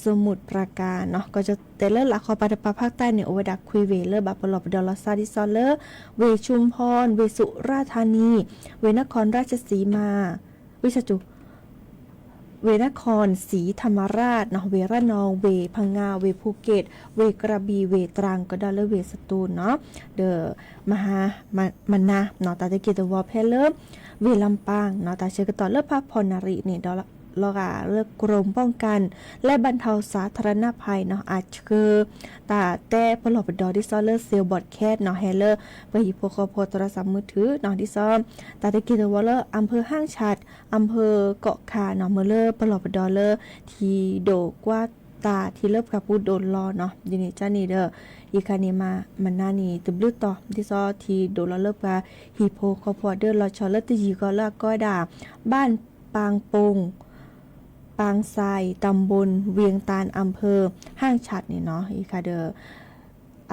สมุทรปราการနီၤ, ကီၢ်ကၠီၣ်တဲာ်လၢလၢ်ခီပၤတပၤဖးတၢ်န့ၣ် အိၣ်ဝဲဒၣ်ခွံဝ့ၢ်လၢဘၣ်ပလီၢ်ပဒီလီၤသးဒ်သိးလၢ ဝ့ၢ်ชุมพร, ဝ့ၢ်สุราษฎร์ธานี, ဝ့ၢ်นครราชสีมา, ဝ့ၢ်စတူ ဝ့ၢ်နခီၣ်စံၣ်ထၣ်မရၣ်နီၤ, ဝ့ၢ်ရၣ်နီၣ်, ဝ့ၢ်ဖငါ, ဝ့ၢ်ဖူက့ၣ်, ဝ့ၢ်ကရၣ်ဘံၣ်, ဝ့ၢ်တြၣ်ကဒီးလၢဝ့ၢ်စတူးနီၤ, ဒီး မဟါ မနၤနီၤ, တၢ်တက့ၢ်တဝီဖဲလၢ ဝ့ၢ်လၣ်ပၣ်နီၤ, တၢ်ဆၢကတီၢ်လၢဖးဖီၣ်နၣ်ရံၣ်န့ၣ်ဒီး လီၤဂာ်လၢ กรมป้องกันและบรรเทาสาธารณภัยနီၤ, အဆှၢ တၢ်တဲပလီၢ်ပဒီဒ်သိးလၢ เซลล์บอทแคสต์နီၤ, ဟဲလၢ ပှၤဟံၣ်ဖိဃီဖိ โทรศัพท์มือถือနီၤ, ဒ်သိး တၢ်တက့ၢ်တဝီလၢ อำเภอห้างฉัตร, อำเภอเกาะคาနီၤ, မ့ၢ်လၢပလီၢ်ပဒီလၢ ထံဒိၣ်ကွၢ်တၢ် ထံလၢပှၤပူၤဒိၣ်လီၤနီၤ, ဒ်န့ၣ်ကန့ၣ်ဒီး ယခါန့ၣ်မၤ မနၤန့ၣ် တဘျုးတီၤ ဒ်သိးထံဒိၣ်လီၤလၢပှၤဟံၣ်ဖိဃီဖိဒီး လီၤဆီလၢတယံာ်ဂီၤလၢအကီဒၣ် บ้านปางปง ปางทราย ตำบลเวียงตาล อำเภอห้างฉัตรန့ၣ်နီၤ, ယခါဒီး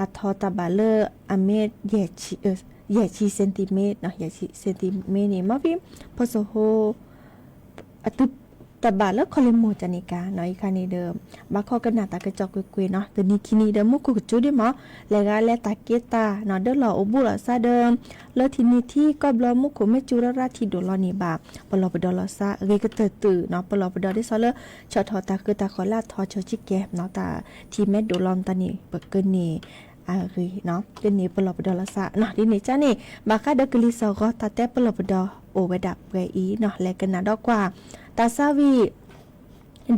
အထီတၢ်ဘၣ်လၢအမ့ၢ် ယဲၢ်ဆံ စဲးတီမ့ၣ်နီၤ, ယဲၢ်ဆံ စဲးတီမ့ၣ်န့ၣ် မ့ၢ်ဖဲ ဖီစိဟိ အသုတၢ်ဘၣ်လၢခီလ့ၣ်မိၢ်တၢ်န့ၣ်ကါနီၤ, ယခါန့ၣ်ဒီး ဘၣ်ခီကနၣ်တၢ်ကစီၣ်ကွ့ၢ်ကွ့ၢ်နီၤ, တနံၤခံနံၤဒီးမူခိၣ်ကစူဒ်မး, လဲၤဂၤလဲၤတၢ်က့ၤတၢ်နီၤ, ဒၢလီၢ်အိၣ်ဘူးလီၤသးဒီး လၢထံနံၤထံကီၢ်ဘျီမူခိၣ်မ့ၢ်စူၤရၣ်ရၣ်ထံဒိၣ်လီၤန့ၣ်ဘၣ်, ပလီၢ်ပဒီလီၤသးအဂ့ၤကတၢၢ်တုၤနီၤ, ပလီၢ်ပဒီဒ်သိးလၢ ဆီၣ်ထီၣ်တၢ်ဃုတၢ်ဃီၤလၢအထီၣ်ဆီၣ်ဆံကဲနီၤ, တၢ်ထံမ့ၢ်ဒိၣ်လီၤမတၤန့ၣ် ပကန့ၢ် အဂ့ၤနီၤ, ကန့ၢ်ပလီၢ်ပဒီလီၤသးနီၤ, ဒ်န့ၣ်ကန့ၣ် ဘၣ်ဃးဒီးကလံၤစိးဂီၤ တၢ်တဲပလီၢ်ပဒီအိၣ်ဝဲဒၣ်ပှဲၤအံၤနီၤ, လဲၤကနၣ်ဒီးကွၢ် တၢ်သးဝံၣ်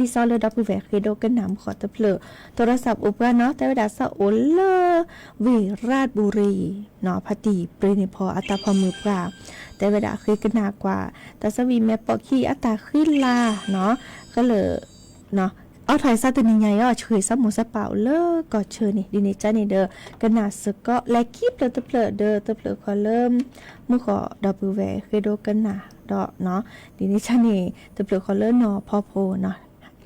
ဒ်သိးလၢဒီပုၢ်ဝဲၢ်ဃ့ဒိကနၣ်မုၢ်ဃီတဖျၢၣ် โทรศัพท์အိၣ်ပှၤနီၤ, တဲဝဲဒၣ်သးအိၣ်လၢ ဝ့ၢ်ရၣ်ဘူရံၤနီၤ, ဖါတံၢ်ပြံန့ၣ်ဖီအတၢ်ဖီမုၢ်ပှၢ်, တဲဝဲဒၣ်ဃ့ကနၣ်ကွၢ် တၢ်သးဝံၣ်မဲာ်ပိာ်ခံအတၢ်ဃံလၤနီၤ, ကလၢာ် အီထီၣ်အသးတနံၤညါအံၤ ဆှၢသးမိၢ်သးပၢ်အိၣ်လၢကီၢ်ဆၢန့ၣ်, ဒ်န့ၣ်ကန့ၣ်ဒီး ကနၣ်စ့ၢ်ကီး လဲၤခံဖျၢၣ်တဖျၢၣ်ဒီး တဖျၢၣ်ဃီလၢ မုၢ်ဃီဒီပုၢ်ဝဲၢ်ဃ့ဒိကနၣ်ဒီးနီၤ, ဒ်န့ၣ်ကန့ၣ် တဖျၢၣ်ဃီလၢနီၢ်ဖီဖိနီၤ,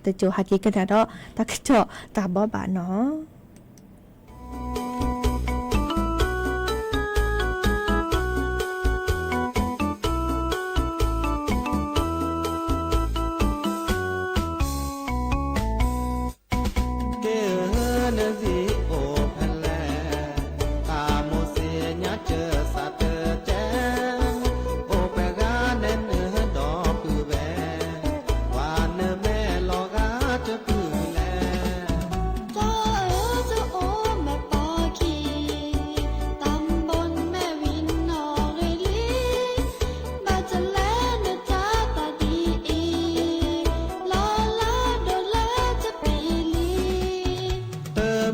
တစိၤဟးက့ၤကနၣ်ဒီး တၢ်ကစီၣ်တၢ်ဘီဘၣ်နီၤ. က့ၤဧၢနစံးအိၣ်ဖဲလဲၣ်, တၢ်မိၣ်စ့ညါစၢၤစးတကဲ, အိၣ်ပှဲၤဂၤနဲနုာ်ဒီပုၢ်ဝဲၢ်, ပှၤနမဲာ်လီၤဂာ်တပုၢ်လဲၣ်. တၢ်အၢတအိၣ်မဲာ်ပိာ်ခံ, တၢ်ဘိၣ်မဲာ်ဝံၤနီၣ်ဂ့ၤလံ, ဘၣ်တလဲနတၢ်သးဒ်အံၤ, လီၤလၢဒိၣ်လၢတပံၤလံ. တ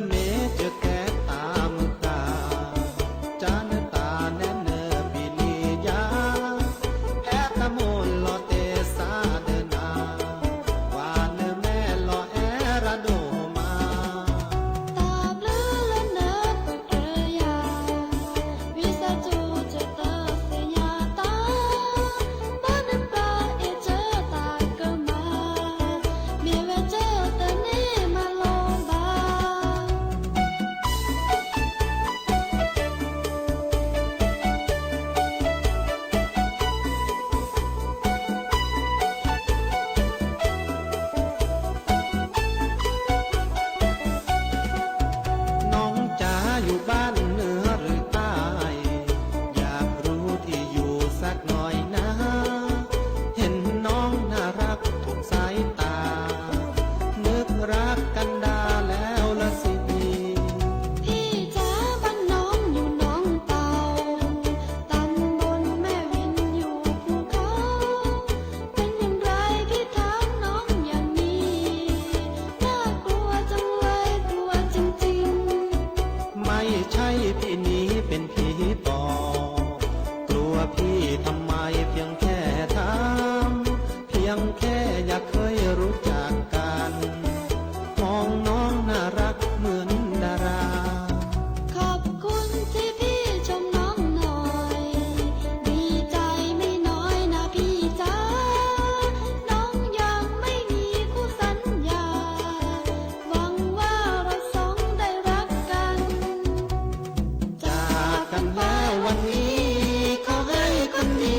မ့ၢ်တကဲတၢ်မုၢ်ဃၢ်, တၢ်နတၢ်နဲနပံၤလံယၤ, ဟဲတၢ်မိၣ်လီၤတဲာ်စးဒီးနၤ, ပှၤနမဲာ်လီၤအဲၣ်ရၢ်ဒိၣ်မး. တၢ်ဘျုးလၢနပကြၢးယၤ, ဝံသးစူၤတသ့ၣ်ညါတၢ်, ဘၣ်နပၢ်အ့ၣ်စၢၤတၢ်ကမၣ်, မ့ၢ်ဝဲစၢၤတန့ၢ်မၤလိဘၣ်. น้องจ๋าอยู่บ้านเหนือหรือใต้ อยากรู้ที่อยู่สักหน่อยนะ เห็นน้องน่ารักทุกสายตา นึกรักกันดาแล้วละสิ พี่จ๋าบ้านน้องอยู่หนองเต่า ตำบลแม่วินอยู่ภูเขา เป็นอย่างไรพี่ถามน้องอย่างนี้ น่ากลัวจังเลยกลัวจริงๆ ไม่ใช่พี่หนีเป็นผีปอบ กลัวพี่ทำไมเพียงแค่ถาม เพียงแค่อยากเคยรู้จักกัน มองน้องน่ารักเหมือนดารา ขอบคุณที่พี่ชมน้องหน่อย ดีใจไม่น้อยนะพี่จ๋า น้องยังไม่มีคู่สัญญา หวังว่าเราสองได้รักกัน จากกันแล้ววันนี้ ขอให้คนดี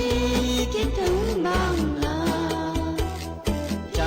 คิดถึงบ้างนะ จากกันแล้ววันนี้ ขอให้คนดีคิดถึงบ้างนะ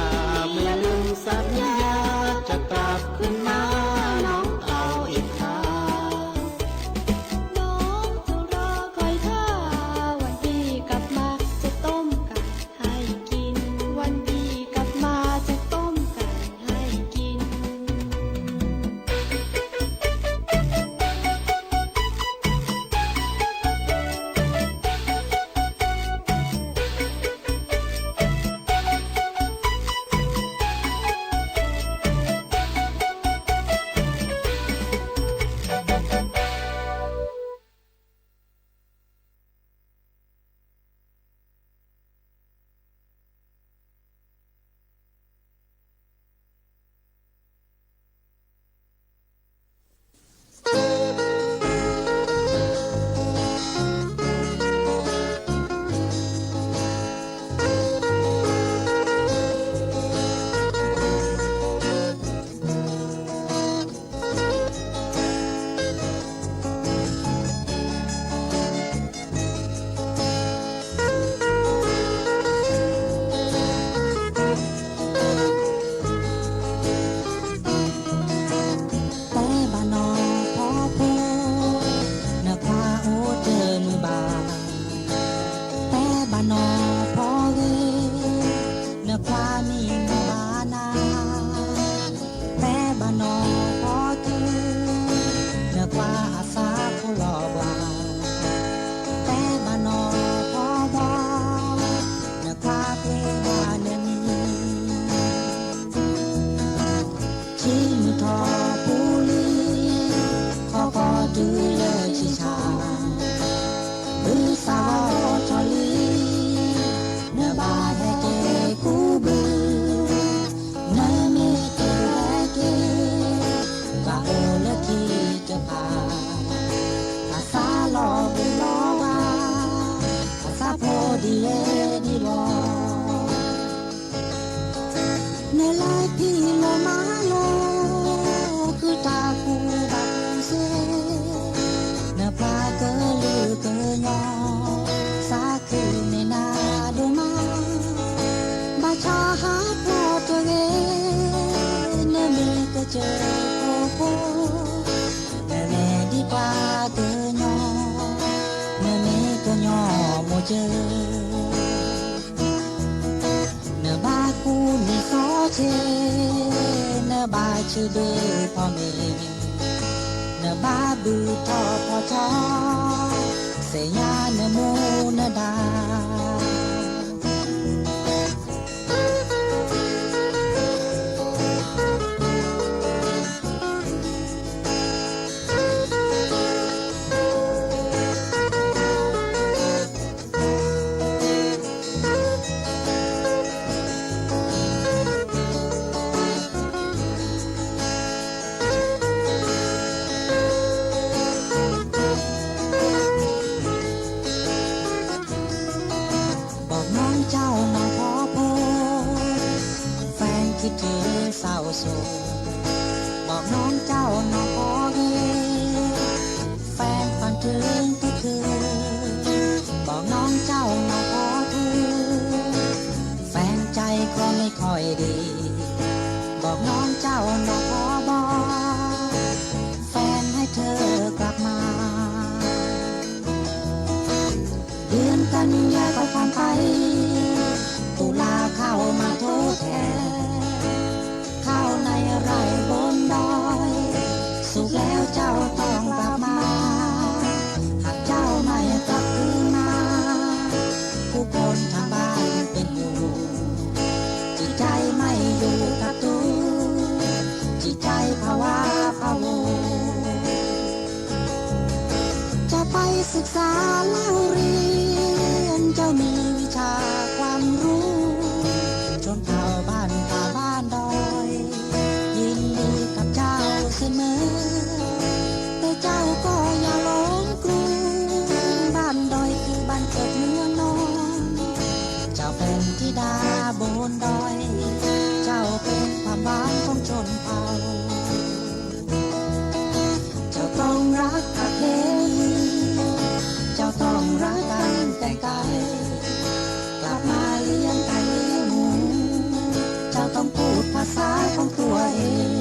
နလဲၤဖံးလီၤမၤလီၤ ဃုတၢ်ကူၣ်ဘၣ်ကူၣ်သ့, နပှၤကလုာ်ကညီ သးခုန့ၢ်နၤဒိၣ်မး, ဘၣ်ဆၣ်ဟးဖျိးတဂ့ၤ, နမ့ၢ်ကစၢၢ်ဖိဖိ, နမ့ၢ်ဒ်ပှၤကညီ, နမ့ၢ်ကညီမိၢ်စၢၤ နဘၣ်ကူၣ်န့ၢ်စီဆှံ, နဘၣ်ဆၢဒုးဖီမ့ၤ, နဘၣ်ဘုၣ်ထီၣ်ဖီထီ, သ့ၣ်ညါနမူနဒါ บอกน้องเจ้าน้องขอโทษ แฟนคิดถึงเศร้าโศก บอกน้องเจ้าน้องขอเหตุ แฟนฝันถึงทุกคืน บอกน้องเจ้าน้องขอโทษ แฟนใจก็ไม่ค่อยดี บอกน้องเจ้าน้องขอบอก แฟนให้เธอกลับมา เดือนกันยาก็ผ่านไป ตุลาเข้ามาทดแทน ข้าวในไร่บนดอย สุกแล้วเจ้าต้องกลับมา หากเจ้าไม่กลับคืนมา ผู้คนทางบ้านเป็นห่วง จิตใจไม่อยู่กับตัว จิตใจผวาพะวัง จะไปศึกษาเล่าเรียน เจ้ามีวิชาความรู้ ชนเผ่าบ้านป่าบ้านดอย ยินดีกับเจ้าเสมอ แต่เจ้าก็อย่าหลงกล บ้านดอยคือบ้านเกิดเมืองนอน เจ้าเป็นธิดาบนดอย เจ้าเป็นความหวังของชนเผ่า เจ้าต้องรักประเพณี เจ้าต้องรักการแต่งกาย กลับมาเลี้ยงไก่เลี้ยงหมู เจ้าต้องพูดภาษาของตัวเอง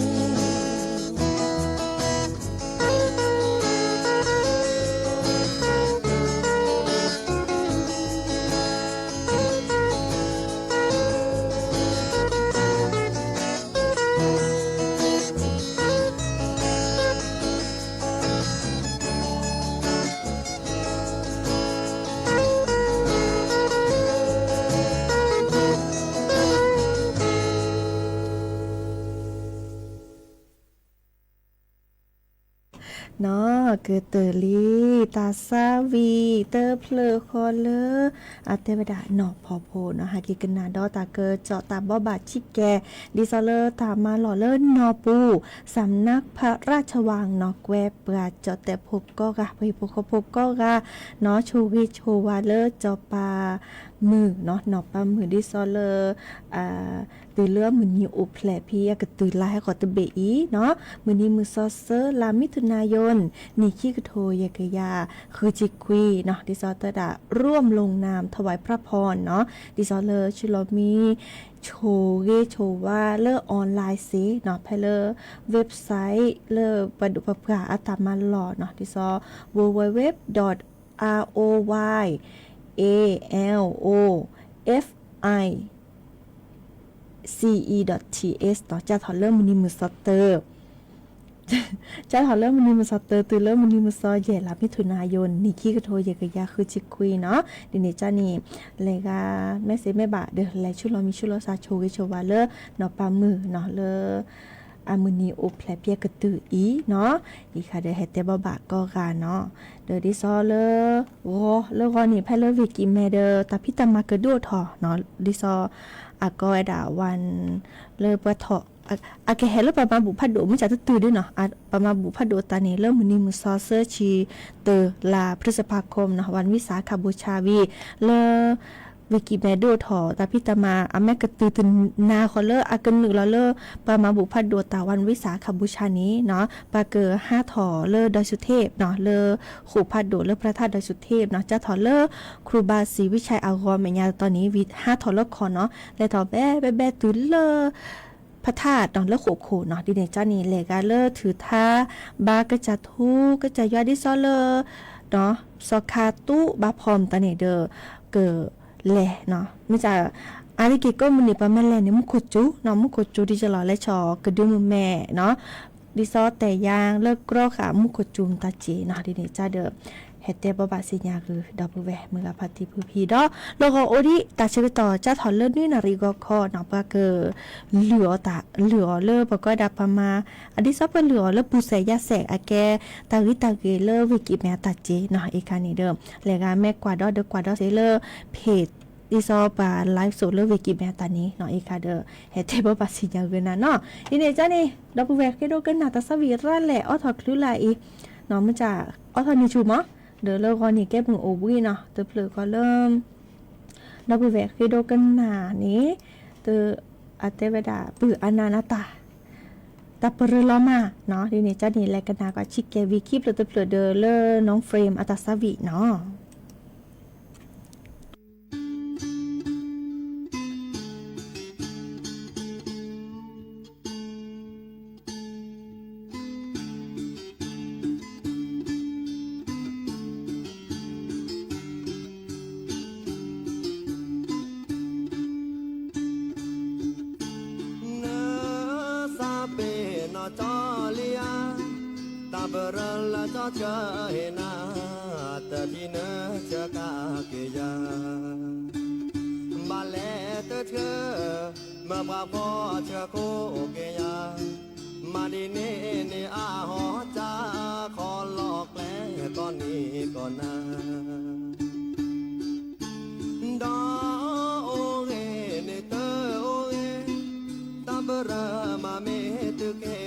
နီၢ်ကတၢၢ်လံ တၢ်သးဝံၣ်တဖျၢၣ်ဃီလၢ အတဲဝဲဒၣ်နီၢ်ဖီဖိနီၢ် ဟဲက့ၤကနၣ်ဒီးတၢ်ကစီၣ်တၢ်ဘိးဘၣ်ဆံးကဲ ဒ်သိးလၢတၢ်မၤလီၢ်လၢနီၢ်ပူၤ စၣ်နါဖရၣ်ဆဝၢၣ်နီၢ် ကွဲပှၤကၠီၣ်တဲာ်ဖိကိးဂၤ ပှၤဟံၣ်ဖိဃီဖိကိးဂၤ နီၢ်ဆိၣ်ဂ့ၤဆိၣ်ဝါလၢစီၤပၤမုၣ်နီၢ် နီၢ်ပၤမုၣ် ဒ်သိးလၢ တုၤလၢမုၢ်နံၤအိၣ်ဖျဲၣ်ဖဲအကတုၤလါဟဲဃီၤတဘ့ၣ်အံၤနီၢ် မုၢ်နံၤမုၢ်စီဆၢ လါမံၤထူၣ်နါယိၣ် နံၣ်ခံကထိယဲၢ်ကယၤဃုဆံခွံနီၢ် ဒ်သိးတဲဒၣ် ร่วมลงนามถวายพระพรနီၢ် ဒ်သိးလၢဆူလီၤမံ ဆိၣ်ဂ့ၤဆိၣ်ဝါလၢ online စ့ၢ်နီၢ် ဖဲလၢ website လၢပှၤဒိၣ်ပှၤပှၢ်အတၢ်မၤလီၢ်နီၢ် ဒ်သိး www dot royaloffice dot com နီၢ် ကၢ်ထီၣ်လၢမုၢ်နံၤမုၢ်စီၤတၢ ကၢ်ထီၣ်လၢမုၢ်နံၤမုၢ်စီၤတၢ တုၤလၢမုၢ်နံၤမုၢ်စီၤယဲၢ် လါမံၤထူၣ်နါယိၣ် နံၣ်ခံကထိယဲၢ်ကယၤဃုဆံခွံနီၢ် ဒ်န့ၣ်ကန့ၣ် လဲၤဂၤ message မ့ၢ်ဘၣ်ဒီး လဲၤဆူလီၤမံဆူလီၤစှၤ ဆိၣ်ဂ့ၤဆိၣ်ဝါလၢ နီၢ်ပၤမုၣ်နီၢ်လၢ အမုၢ်နံၤအိၣ်ဖျဲၣ်ဖဲအကတုၤအံၤနီၢ် ယံၤဃာ်ဒီးဟဲတဲဘိးဘၣ်ကိးဂၤနီၢ် ဒီးဒ်သိးလၢ ဂီၤလၢဂီၤန့ၣ် ဖဲလၢ Wiki မဲာ်ဒီး တၢ်ဖံးတၢ်မၤကဒိၣ်ထီၣ်နီၢ် ဒ်သိး အကိးဝဲဒၣ် วัน လၢပှၤထီၣ် အကဟဲလၢပှၤမၤဘူၣ်ဖးဒိၣ် မုၢ်ဆါတတုၤဒုနီၢ် ပှၤမၤဘူၣ်ဖးဒိၣ်တၢ်န့ၣ် လၢမုၢ်နံၤမုၢ်စီဆၢဆံတၢ လါ พฤษภาคมနီၢ် วันวิสาขบูชาဝံၤ လၢ ဝ့ၢ်ကံးမဲဒိၣ်ထီၣ်တၢ်ဖံးတၢ်မၤ အမ့ၢ်ကတုၤတနၤဃီလၢအကနုာ်လီၤလၢ ပှၤမၤဘူၣ်ဖးဒိၣ်တၢ် one week စးခါဘူၣ်ဆါန့ၣ်နီၤ ပှၤကဟးထီၣ်လၢဒွဲၣ်စူၤထ့ၣ်နီၤ လၢဃိာ်ဖးဒိၣ်လၢ พระธาตุดอยสุเทพ နီၤ ကၢ်ထီၣ်လၢ ครูบาศรีวิชัย အဂီၢ်မဲာ်ညါတတီၤန့ၣ် ဝံၤဟးထီၣ်လၢခီၣ်နီၤ လဲၤထီၣ်ဘဲဘဲဘဲတုၤလၢ พระธาตุနီၤ လၢဃိာ်ခိၣ်နီၤ ဒ်န့ၣ်ကၠီန့ၣ် လဲၤဂၤလၢထုးထါ ဘါကစၢ်ထူ ကစၢ်ယွၤဒ်သိးလၢ စီၤခါတူၣ်ဘါဖီမတၤန့ၣ်ဒီး ကလဲၤနီၤ မ့ၢ်စး အါတက့ၢ်ကိးမုၢ်နံၤပှၤမ့ၢ်လဲၤန့ၣ် မူခိၣ်စူၤနီၤ မူခိၣ်စူၤဒ်ကလီၤ လဲၤဆီၣ်ကဒုမုၢ်မဲာ်နီၤ ဒ်သိးတဲယါလၢကြီဃာ် မူခိၣ်စူၤမတၤစ့နီၤ ဒ်န့ၣ်ကၠီဒီး ဟဲတဲဘိးဘၣ်စံးညါဂုာ် ဒီပုၢ်ဝဲၢ်မုၢ်ဂၤဖါတံၢ်ဖုဖံဒီး လီၢ်ဂီၤအိၣ်ဒံးတၢ်ဆၢကတီၢ် ကၠီထီၣ်လၢနွံနၣ်ရံၣ်ဂီၤခီနီၤ ပှၤက လုၢ်အီၣ်တၢ် လုၢ်အီၣ်လၢပှၤကိးဒၣ်ပှၤမၤ အဒ်သိးပလုၢ်အီၣ်လၢပူၤစဲးယါစဲး အကဲတၢ်ဂံၢ်တၢ်ဂ့ၤလၢဝ့ၢ်ကံးမဲအတၢ်စ့နီၤ အံၤခါန့ၣ်ဒီး လဲၤဂၤမ့ၢ်ကွၢ်ဒီးဒီးကွၢ်ဒီးစ့လၢ page ဒ်သိးပှၤ live ဆိလၢဝ့ၢ်ကံးမဲအတၢ်န့ၣ်နီၤ အံၤခါဒီး ဟဲတဲဘိးဘၣ်စံးညါဂုာ်နၤနီၤ ဒ်န့ၣ်ကၠီန့ၣ် ဒီပုၢ်ဝဲၢ်ဃ့ဒိကနၣ်တၢ်သးဝံၣ်ရၤလဲၣ် အိးထီၣ်ချုလၢအံၤ မ့ၢ်စး အိးထီၣ်န့ၢ်ဆူၣ်မး ဒီးလၢဂီၤန့ၣ်ကဲမုၢ်အိၣ်ဘှံးနီၤ တဖျၢၣ်ဃီလၢ ဒီပုၢ်ဝဲၢ်ဃ့ဒိကနၣ်န့ၣ် တ အတဲဝဲဒၣ် ပုၢ်အနၢ်နတၢ် တၢ်ပရၢလီၤမးနီၤ ဒ်န့ၣ်ကၠီန့ၣ် လဲၤကနၣ်ကီးဆံးကဲဝံၤခံဖျၢၣ်တဖျၢၣ်ဒီးလၢ နီၢ် frame အတၢ်သးဝံၣ်နီၤ နသးပ့ၤနီၣ်ကၠီလံဧါ, တၢ်ပရၢလၢကၠီဆၢဟ့ၣ်နၤ, တထံၣ်နဆၢကါက့ၤယၤ, ဘၣ်လဲၤတထၢ, မ့ၢ်ပှၤဖီဆၢခိၣ်က့ၤယၤ, မၤဒ်န့ၣ်န့ၣ်အဟီၣ်ကၢ်, ခီလီၤကျဲကီၢ်နံၤကီၢ်နၤ ဒီးအိၣ်ဂ့ၤန့ၣ်တအိၣ်ဂ့ၤ, တၢ်ပရၢမၤမ့ၢ်တုၤက့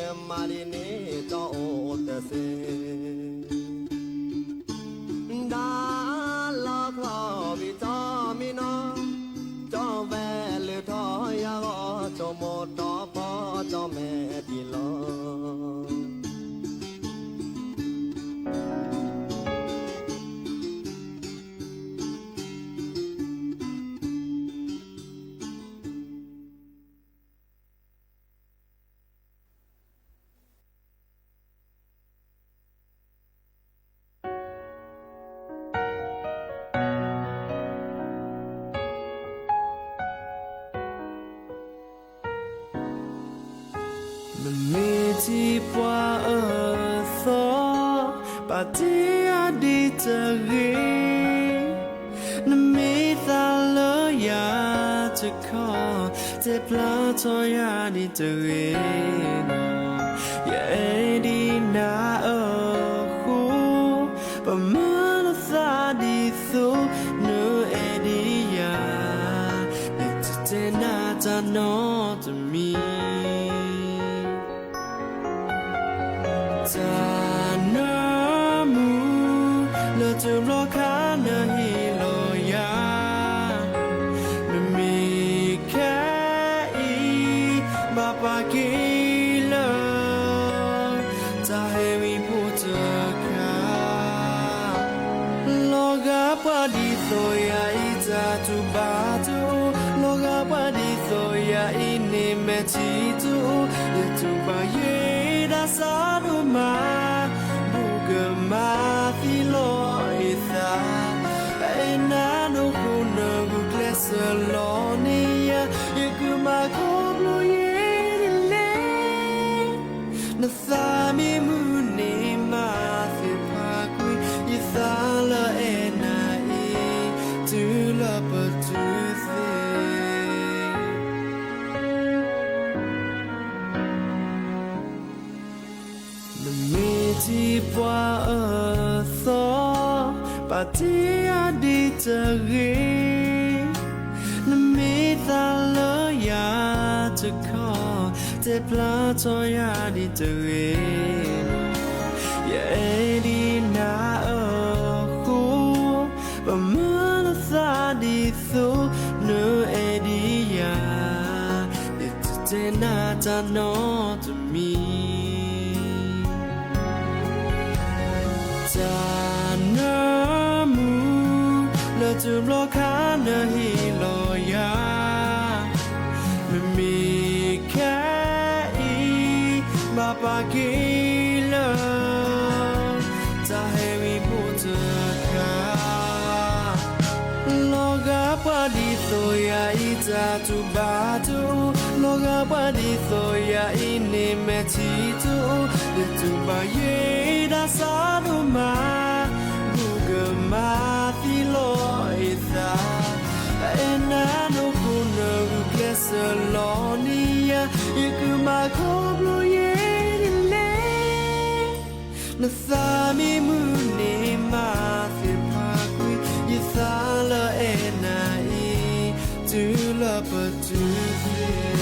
ၤ, မၤဒ်န့ၣ်တအိၣ်တသ့, ဒၣ်လီၤချီၣ်ဝံၤကၠီမံနီၤ, ကၠီဝဲလၢထီၣ်ယၤဂီၤ, ဆိကမိၣ်တီဖီကၠီမဲာ်ထံလီၤ နမ့ၢ်ထံၣ်ပှၤအသီ, ဘၣ်တ့အီၤဒ်တဂ့ၤ, နမ့ၢ်သးလၢယၤတခီ, တဲဖျါထီၣ်ယၤဒ်တဂ့ၤ, ယအဲၣ်ဒ်နၤအဃိ, ပမၤလီၤသးဒ်သိး, နအဲၣ်ဒ်ယၤ, ယတတဲနၤတၢ်နီတမံၤ တၢ်နၢမူ, လၢတဘျီခါနဟ့ၣ်လီၤယၤ, နမ့ၢ်ခဲအံၤ, ဘၣ်ပာ်က့ၤလၢ တၢ်ဟဲဝံဖိတခါ လီၤဂာ်ပှၤဒ်သိးယၤအံၤတၢ်တူၢ်ဘၣ်တအိၣ်, လီၤဂာ်ပှၤဒ်သိးယၤအံၤန့ၣ်မဲာ်ထံတအိၣ်, ယတူၢ်ဘၣ်ယဲဒၣ်စးဒိၣ်မး, ဘူးကမၤသံလီၤယသး, ပအဲၣ်နၤဒိၣ်ဃိနဂုာ်ကျဲးစၢးလီၤန့ၢ်ယၤ, ယကမၤခီဖျိယဲဒ်လဲၣ် နသးမ့ၢ်မုာ်န့ၣ်မၤသ့ၣ်ဖးကွံာ်, ယသးလၢအဲၣ်နၤအံၤ တုၤလၢပတုၤသ့ၣ် နမ့ၢ်ထံၣ်ပှၤအသီ, ဘၣ်တ့အီၤဒ်တဂ့ၤ, နမ့ၢ်သးလၢယၤတခီ, တဲဖျါထီၣ်ယၤဒ်တဂ့ၤ, ယအဲၣ်ဒ်နၤအဃိ, ပမၤလီၤသးဒ် တဲနၤတၢ်နီတမံၤ, တၢ်နၢမူလၢတဘျီခါနဟ့ၣ်လီၤယၤ, မ့မ့ၢ်ခဲအံၤ ဘၣ်ပာ်က့ၤလၢ တၢ်ဟဲဝံဖိတခါ လီၤဂာ်ပှၤဒ်သိးယၤအံၤ တၢ်တူၢ်ဘၣ်တအိၣ်, လီၤဂာ်ပှၤဒ်သိးယၤအံၤန့ၣ် မဲာ်ထံတအိၣ်, ယတူၢ်ဘၣ်ယဲဒၣ်စးဒိၣ်မး, ဘူးကမၤသံလီၤယသး, အဲၣ်နၤနီၢ်ခိနဂုာ်ကျဲးစၢးလီၤန့ၢ်ယၤ, ယကဘၣ်ခီဖျိယဲဒ်လဲၣ် နသးမ့ၢ်မုာ်န့ၣ်မၤသ့ၣ်ဖးကွံာ် ယသးလၢအဲၣ်နၤအံၤ တုၤလၢပတုၤသ့ၣ်.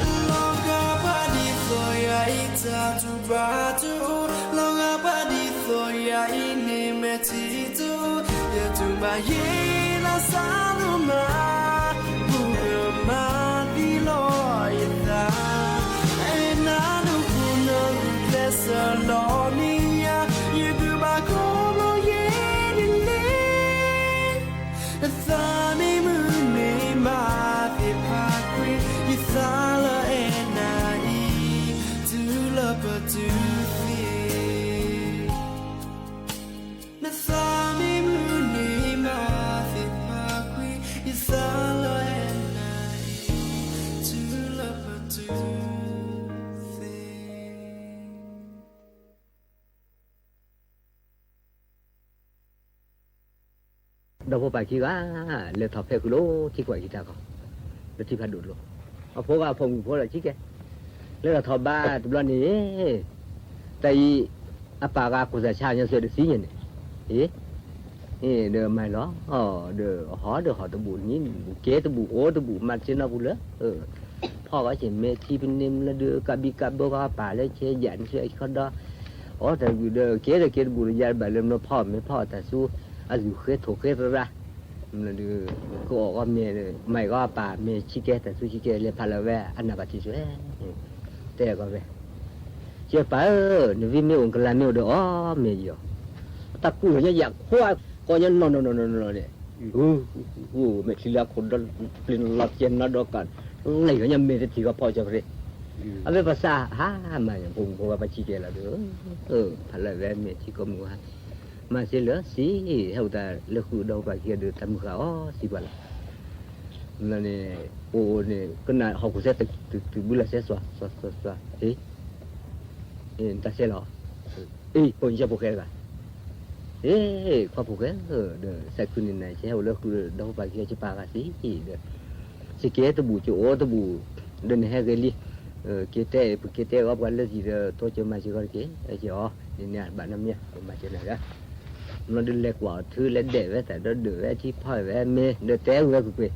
လီၤဂာ်ပှၤဒ်သိးယၤအံၤ တၢ်တူၢ်ဘၣ်တအိၣ်, လီၤဂာ်ပှၤဒ်သိးယၤအံၤန့ၣ် မဲာ်ထံတအိၣ်, ယတူၢ်ဘၣ်ယဲဒၣ်စးဒိၣ်မး, ဘူးကမၤသံလီၤယသး, အဲၣ်နၤနီၢ်ခိနဂုာ်ကျဲးစၢးလီၤန့ၢ်ယၤ, ယကဘၣ်ခီဖျိယဲဒ်လဲၣ် နသးမ့ၢ်မုာ်န့ၣ်မၤသ့ၣ်ဖးကွံာ် ယသးလၢအဲၣ်နၤအံၤ တုၤလၢပတုၤသ့ၣ်. နသးမ့ၢ်မုာ်န့ၣ်မၤသ့ၣ်ဖးကွံာ် ယသးလၢအဲၣ်နၤအံၤ တုၤလၢပတုၤသ့ၣ်. ဒီဖိပၢ်ခံဂၤ လဲၤထီၣ်ဖဲဃုာ်လီၤ ထံကွၢ်ကံတၢ်ခီ, လၢထံဖးဒိၣ်တလိၤ, အဖိဂၤအဖိမုၣ်ဖိဒီးခံကဲ, လဲၤထီၣ်ထီၣ်ဘါတဘျီန့ၣ်, တၢ်အံၤ အပၢ်ဂၤကိၢ်စၢ်ဆါညီစၢၤတသံညါန့ၣ်, အ့ ဒီးမၤလီၤ, ဒီးဟီၣ်ဒီးဟီၣ်တဘူၣ်နံၤတဘူၣ် ကဲတဘူၣ်အိၣ်တဘူၣ် မၤတ့ၢ်နီၢ်ပူၤလၢ ဖီၣ်ဂီၢ်ဆ့ၣ်မဲာ်ထံပန့ၢ်မလၢဒုး ကးဘံကးဘၢဂီၢ်ပၢ်လၢ ဆဲးယၣ်နဆှဲခီဒီး, အိၣ်တၢ်တဘူၣ်ဒီး ကဲဒီးကဲတဘူၣ်ဒီး ယၤတဘၣ်လၢမနုၤဖီၣ်မဲာ်ဖီၣ်တၢ်ဆူ အသူၣ်ဃ့ထိၣ်ဃ့သရၣ်, မနုၤဒုး ကအိၣ်ဂီၢ်မဲာ် မၤဂီၢ်ပၢ်မဲာ်ဆံးကဲ တၢ်ဆူဆံးကဲ လဲၤဖးလၢဝဲအနၢ်ဘၣ်ထံးစွဲ, တဲကီးဝဲ ကဲပၢ်ဧၢ, နဝံမ့ၢ်အိၣ်ကလၤမ့ၢ်အိၣ်ဒီးအီၣ်မ့ၢ်ယီၤ, တၢ်ကူၣ်လီၤညါယၤခွါကီၢ်ညါနီၢ်နီၢ်နီၢ်နီၢ်န့ၣ်, မဲာ်ချံလၢအခိၣ်ဒီပျ့ၤလီၤကဲနီၢ်ဒီကး, လံာ်လီၤညါမဲာ်တထံၣ်ကီးဖီၣ်ကၠီပရ့, အဝဲပစးဟါမၢ်ညါဖိမုၣ်ဖိဝဲပစံးကဲလီၤဒီး, ဖးလၢဝဲမဲာ်ထံကီၢ်မုၢ်ဟါ, မၤစ့လၢစံး, ဟဲအိၣ်တၢ်လၢဃုာ်ဒီးပှၤခံဂၤဒီး တၢ်မုၢ်ဃၢ်အီၤစံးပှၤလီၤ, န့ၣ်, အိၣ်န့ၣ် ကနၣ်ဟီၣ်ခိၣ်စဲ တုၤဘုလၢ်စဲစွၤ, စွၤ, စွၤ, ဟ့ၣ် တၢ်စဲလီၤ, အ့ ဖိညါဖိၣ်ဃဲတဂၤ, အ့ ခွါဖိၣ်ဃဲဧၢ, ဒီးစဲခုၣ်န့ၣ်နၤ ကဟဲအိၣ်လၢဃုာ်ဒီးဖိပၢ်ခံဂၤ ကပာ်ဂၤစံးဒီး, စကဲတဘူၣ်ကအိၣ်တဘူၣ်, ဒီးနဟဲဂ့ၤလံ, က့ၤတဲ ပက့ၤတဲဂီၢ်ပှၤလၢစံးဒီး ထိကၢၤမၤစ့ၢ်ကီးတက့ၢ်, ကဲအီၤ, ဒ်န့ၣ်ဘၣ်နီတမံၤ ပမၤစၢၤနၤဒီး, မ့ၢ်ဒီးလဲၤကွၢ်အီၤထု လဲၤဒဲးဝဲတၢ်ဒီးဒၢးဝဲထံဖီၣ်ဝဲမ့ၢ် ဒီးတဲဝဲကွ့ၢ်ကွ့ၢ်,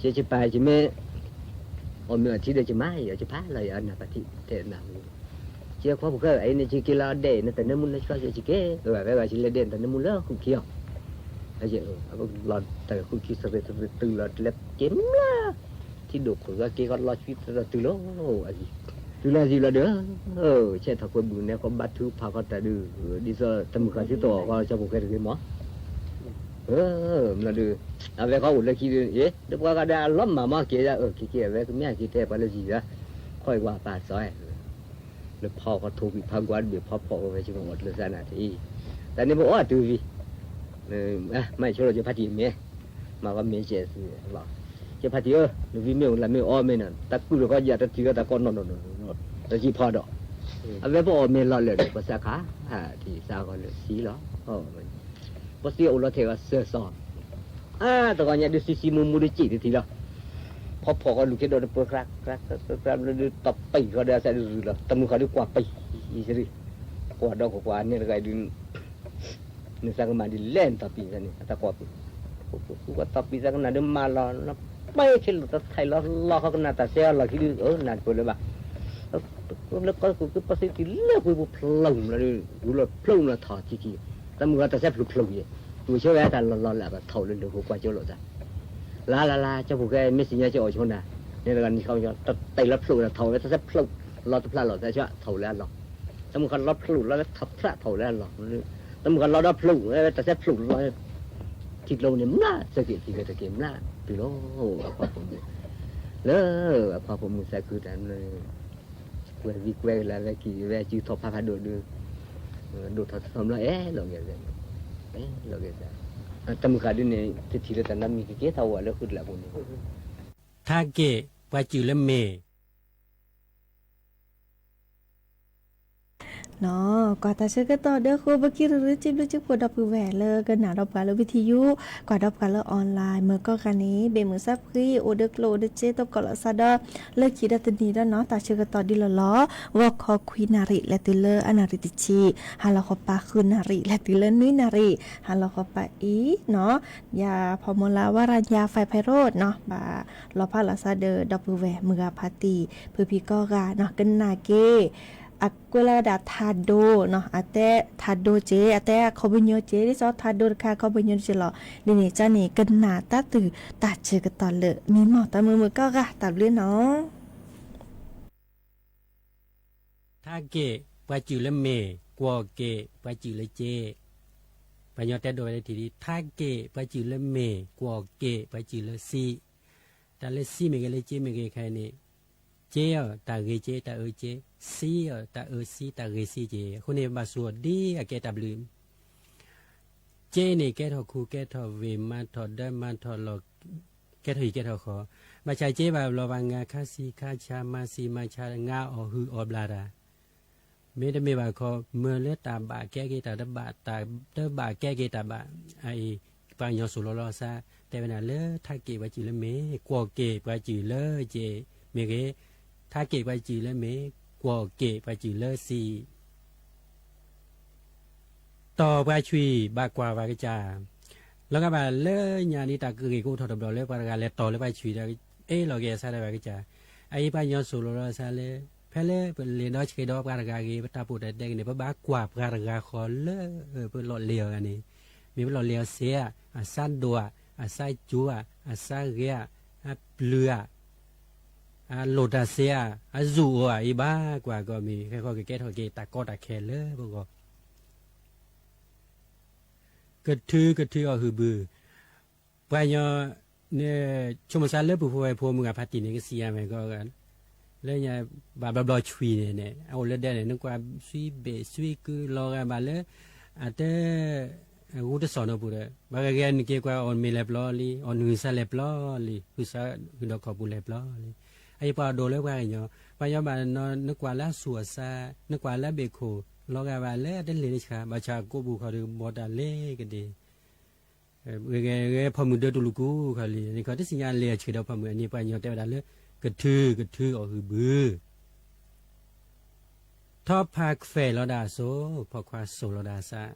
ကဲကပာ်ကမ့ၢ် အီၣ်မ့ၤအီထံဒီးကမၤအီၤ ကဖးလီၤယၤအနၢ်ပၢၢ်ထံ တဲနၢ်ဟူ, ကဲခွါဖိၣ်ဃဲ အအံၤန့ၣ် ကက့ၤလီၤဒဲးနတၢ်နၢမူလၢဆှီ ကဲက့ၤ, အဝဲဂၤကလဲၤဒဲးနတၢ်နၢမူလၢဃုာ်ခံအီၤ, လီၤတၢ်ဃုာ်ခံသရ့သရ့တုၤလီၤ တလဲၤက့ၤမျၢ်, ထံဒိၣ်ခိၣ်ဂၤက့ၤကီးလီၤဆှံသရၣ်တုၤလီၤ, တုၤလီၤစံးလီၤဒီး, ဆဲးထီၣ်ကွဲဘူးနဲခီဘါထုကဖၣ်ဃီတၢ်ဒုး, ဒ်သိးတၢ်မုၢ်ဃၢ်သုတအိၣ်ဃီ ကၠီဖိၣ်ဃဲတဂ့ၤမး မ့ၢ်ဒီး, အဝဲဃီအိၣ်လၢခံဒုး ဒီးပှၤဂၤဒီးအလီၤမၢ်မးက့ၤဒၣ် အၢ က့ၤက့ၤ အဝဲကမ့ၢ်က့ၤတဲပှၤလၢယံၤဒီး, ခီအံၤပှၤပာ်စီၤ, လၢဖီဃီထိၣ်ကွံာ်ဖးကွၢ်တဘ့ၣ်ဖီဖီၣ်ဝဲက့ၤမ့ၢ်အီၤတလၢသးနၤတအံၤ, တၢ်န့ၣ်ပအီၣ်အတုၤဝံၤ, မ့ၢ်ဆိလီၤကၠီဖါတံၢ်မ့ၢ်, မၤကီမ့ၢ်ကဲးသုလီၤ, ကၠီဖါတံၢ်ဧၢ, နဝံမ့ၢ်အိၣ်လၢမ့ၢ်အီၣ်မ့ၢ်နီၤ တၢ်ကုၢ်တခီယၤတထံၣ်ကီးတၢ်ကီနီၢ်နီၢ်နီၢ်နီၢ်, တကံဖီဒီး, အဝဲပအီၣ်မ့ၢ်လီၤလၢာ်ဒီး ပစးခါ, ထံၣ်စးဂီၤလၢာ်စံလီၤ, ပစံးအိၣ်လီၤထဲးဂီၤစၢၤစီၤ အါ တဂီၤညါဒုး စံစံမူမူဒုး စံၣ်တထံၣ်လီၤ, ဖီဖီၣ်ဃီလူၤခ့ဒီးတပၢၤ ကြၢးကြၢးကြၢး တပံၢ်ဃီဒီးအစးဒုးရုၢ်လီၤ တမုၢ်ဃီဒုးကွၢ်ပံၢ်စ့ၢ်, ကွၢ်ဒီးခိၣ်ကွၢ်န့ၣ်တဂၤဒုး နသးကမၤဒ်လဲၣ်နတပံၢ်န့ၣ် အတကွၢ်ပံၢ်, ဃူကွၢ်တပံၢ်သးကနၣ်ဒုးမၤလီၤ, ပၢ်ဆ့လီၤတထံၣ်လီၤလီၤဃီကနၣ်တၢ်စဲအီၤလီၢ်ခံဒုး နၢ်တပၢၢ်လၢၤဘၣ် လၢကီၢ်ခိၣ်ကပစံးတံၢ်လၢကွံာ်ပူၤဖျိးလီၤဒုး ဝံၤလီၤဖျိးလီၤထီၣ်ထံခံ, တၢ်မုၢ်ဂီၤတၢ်စဲဖျိးဖျိးက့ၤ, တူၢ်ဆိဝဲတၢ်လီၤလီၤလၢအကထီၣ်လၢလၢၢ်ခိၣ်ကွၢ်ကၠိလိာ်သး, လါလါလါ ကၠီဖိၣ်ဃဲ မ့ၢ်စံၣ်ညီကၠီအိၣ်ဆိနၤ, တဂၤနံၤဃီ တတဲလီၤဖျိးထီၣ်ဝဲတၢ်စဲဖျိးလီၤတဖျးလီၤ တၢ်ဆၢထီၣ်လၢအလီၢ်, တၢ်မုၢ်ဃီလီၤဖျိးလီၤလၢထီၣ်ဖျးထီၣ်လၢအလီၢ်, တၢ်မုၢ်ဃီလီၤဒီးဖျိးဝဲတၢ်စဲဖျိးလီၤ ထံကျိန့ၣ်မျၢ်စၢက့ၤ ထံကျိတက့ၤမျၢ်တုၤလီၤ အခွါဖိမုၣ်, လၢအခွါဖိမုၣ်သးခုတၢ်န့ၣ် ကွဲၤဝံကွဲၤကလၤလၢက့ၤဝဲစုထီၣ်ဖးဖးဒိၣ်ဒုး, ဒိၣ်ထီၣ်ထီထီၣ်မျၢ်အဲၣ်လီၤက့ၤ, အဲၣ်လီၤက့ၤ, တၢ်မုၢ်ဃီဒုးန့ၣ် တထံၣ်လၢတၢ်နီတမံၤကကဲထီၣ်ဝဲလၢဃုတလးပူၤန့ၣ် ထါက့ၢ်ပှၤစူၢ်လၢမ့ၢ် ကွၢ်တၢ်ဆၢကတီၢ်ဒီးဃိ ပခံရရ့ စံးဘျုးစံးဖှိၣ်ဒီပုၢ်ဝဲၢ်လၢကနၣ်ဒီး ပှၤလၢဝံထံယူ, ကွၢ်ဒီးပှၤလၢ online မ့ၢ်ကိးဂၤန့ၣ် ဘ့ၣ်မုၢ်ဆါဖှံ အိၣ်ဒီးကျိၣ်အိၣ်ဒီးစ့ သကိးလိာ်သးဒီး လၢခံဒီးတနံၤဒီးနီၤ တၢ်ဆၢကတီၢ်ဒ်လီၢ်လီၢ် ဂီၤခီခွံနၣ်ရံၣ် လဲၤတုၤလၢအနၣ်ရံၣ်တဆံ, ဟါလီၤဃီၤပၤဃုနၣ်ရံၣ် လဲၤတုၤလၢနွံနၣ်ရံၣ်, ဟါလီၤဃီၤပၤအံၤနီၤ ယၤဖီမီၤလၤ ဝၤရၤယၤ ဖဲဖဲရိနီၤ ဘၣ်လီၤဖးလီၤဆါဒီး ဒီပုၢ်ဝဲၢ်မုၢ်ဂၤဖးတံၢ် ဖုဖံကိးဂၤနီၤ ကနၣ်က့ၤ အကွဲးလီၤဝဲဒၣ်ထးဒိနီၤ အတဲထးဒိက့ၤ အတဲအခီပညီက့ၤ ဒ်သိးထးဒိတခါအခီပညီတက့ၤလီၤ. ဒ်န့ၣ်ကန့ၣ် ကနၣ်တၢ်တုၤတၢ်ဆၢကတီၢ်လၢ မံမီၢ်တၢ်မုာ်မုာ်ကိးဂၤ တၢ်ဘျုးနီၤ ထါက့ၢ်ပှၤစူၢ်လၢမ့ၢ် ကွီၢ်က့ၢ်ပှၤစူၢ်လၢစ့, ပှၤကညီတဲဒိးဝဲလၢထံၣ်ဒ် ထါက့ၢ်ပှၤစူၢ်လၢမ့ၢ် ကွီၢ်က့ၢ်ပှၤစူၢ်လၢစံ, တၢ်လၢစံမ့ၢ်ဂ့ၤလၢစ့မ့ၢ်ဂ့ၤခဲအံၤန့ၣ်, စ့အီၤတၢ်ဂ့ၤစ့ တၢ်အၢစ့, စံအီၤတၢ်အၢစံ တၢ်ဂ့ၤစံက့ၤ, အဃိန့ၣ် ဘၣ်စူၢ်အီၤဒ်အကဲတၢ်ဘျုး စ့န့ၣ်ကဲထီၣ်ခူကဲထီၣ်ဝ့ၢ် မၤထီၣ်ဒၢမၤထီၣ်လီၢ် ကဲထီၣ်ဟံၣ်ကဲထီၣ်ဃီ, ဘၣ်ဆၣ်စ့ဘၣ်ဘျီဘၣ် ငါခါဆံခါဆါ မၤဆံမၤဆါ ငါအီၣ်ဟုၣ်အီၣ်ဘျၣ်တၢ်, မ့တမ့ၢ်ဘၣ်ခီ မၢလၢတၢ်ဘၣ်ကဲက့ၤတၢ်တဘၣ်, တၢ်တဘၣ်ကဲက့ၤတၢ်ဘၣ်, အအံၤ ပှၤကညီစိၤလီၤလီၤစါ တဲဝဲဒၣ်လၢ ထါက့ၢ်ပှၤစူၢ်လၢမ့ၢ်ကွီၢ်က့ၢ်ပှၤစူၢ်လၢစ့မ့ၢ်ဂ့ၤ, ထါက့ၢ်ပှၤစူၢ်လၢမ့ၢ် ကွီၢ်က့ၢ်ပှၤစူၢ်လၢစံ တီၢ်ပှၤဆွံၣ်ဘၣ်ကွၢ်ပှၤကစၢ်, လီၤဂာ်ဘၣ်လၢညါဒ်တၢ်ကဂ့ၢ်ကအိၣ်ထီၣ်တဘျီလၢပှၤတဂၤလဲၤတီၢ်လၢပှၤဆွံၣ်ဒီး အ့ၣ်လီၤက့ၤအဆၢဒီးပှၤကစၢ်, အအံၤပှၤကညီစိၤလီၤလီၤစါလၢ ဖဲလၢပလဲၤဒီဆှဲဒီးပှၤတဂၤဂ့ၤ ပတၢ်ပိာ်တၢ်တဲဂ့ၤန့ၣ် ပဘၣ်ကွၢ်ပှၤတဂၤဃီလၢ ပလီၢ်လဲၤအီၤဂၤန့ၣ်, မ့ၢ်ပလီၢ်လဲၤအီၤစ့ဧါ, အစၢ်ဒိၣ်ဧါ, အစၢ်ကၠိဧါ, အစၢ်ဂဲၤဧါ, အပျုၤဧါ အလိၣ်တၢ်စ့ဧါ, အစူၢ်အိၣ်ဧါ, အံၤဘၣ်ကွၢ်ကီးမ့ၢ် ဟဲဃီကကဲထီၣ်က့ၤတၢ်ကီတၢ်ခဲလၢပဂီၢ်, ကထုကထုအီၤဟုၣ်ဘု, ပှၤကညီ ဆိကမိၣ်စါလၢပုၢ်ဖိဝဲၢ်ဖိမုၢ်ဂၤဖးတံၢ်န့ၣ် ကစံးယၤမ့ၢ်ကီး လၢညါ ဘၣ်ဘျီဘျီဆွံၣ်န့ၣ်န့ၣ် အအိၣ်လၢဒဲန့ၣ် နကွၢ်ဆွံဘ့ၣ်ဆွံကုလီၤဂာ်ဘၣ်လၢ အတ ဂူတစီၣ်နီၢ်ပူၤဒီး ဘၣ်ဂ့ၤဂ့ၤနက့ၤကွၢ်အီၣ်မ့ၤလဲၤပျီလံ အီၣ်နုၢ်စါလဲၤပျီလံ ဟုၣ်စါဟုၣ်ဒီးခီၣ်ပူၤလဲၤပျီလံ, အအံၤပှၤအဒိၣ်လၢပှၤကညီ, ပှၤကညီဘၣ်နီၤ နကွၢ်လၢအဆူၣ်အစါ, နကွၢ်လၢအဘ့ၣ်ခိၣ် လီၤဂာ်ဘၣ်လၢအတလ့ၤတဆှး ဘၣ်ဆၣ်ကိးပူၤခီၣ်ဒီးကဘီတၢ်လဲၤကဒ့ ဂဲၤဂဲၤဂဲၤ ဖီမုၢ်ဒၢတူၢ်လူၢ်ကူခီလံ န့ၣ်ခီ တသ့ၣ်ညါလဲၤအဆှံဒီးဖီမုၢ်အန့ၣ် ပှၤကညီတဲဝဲဒၣ်လၢ ကထုကထုအီၤဟုၣ်ဘု, ထီၣ်ဖးခွဲးလီၤဒၣ်အစိၤ ဖီခွါစိၤလီၤဒၣ်အစၢ်,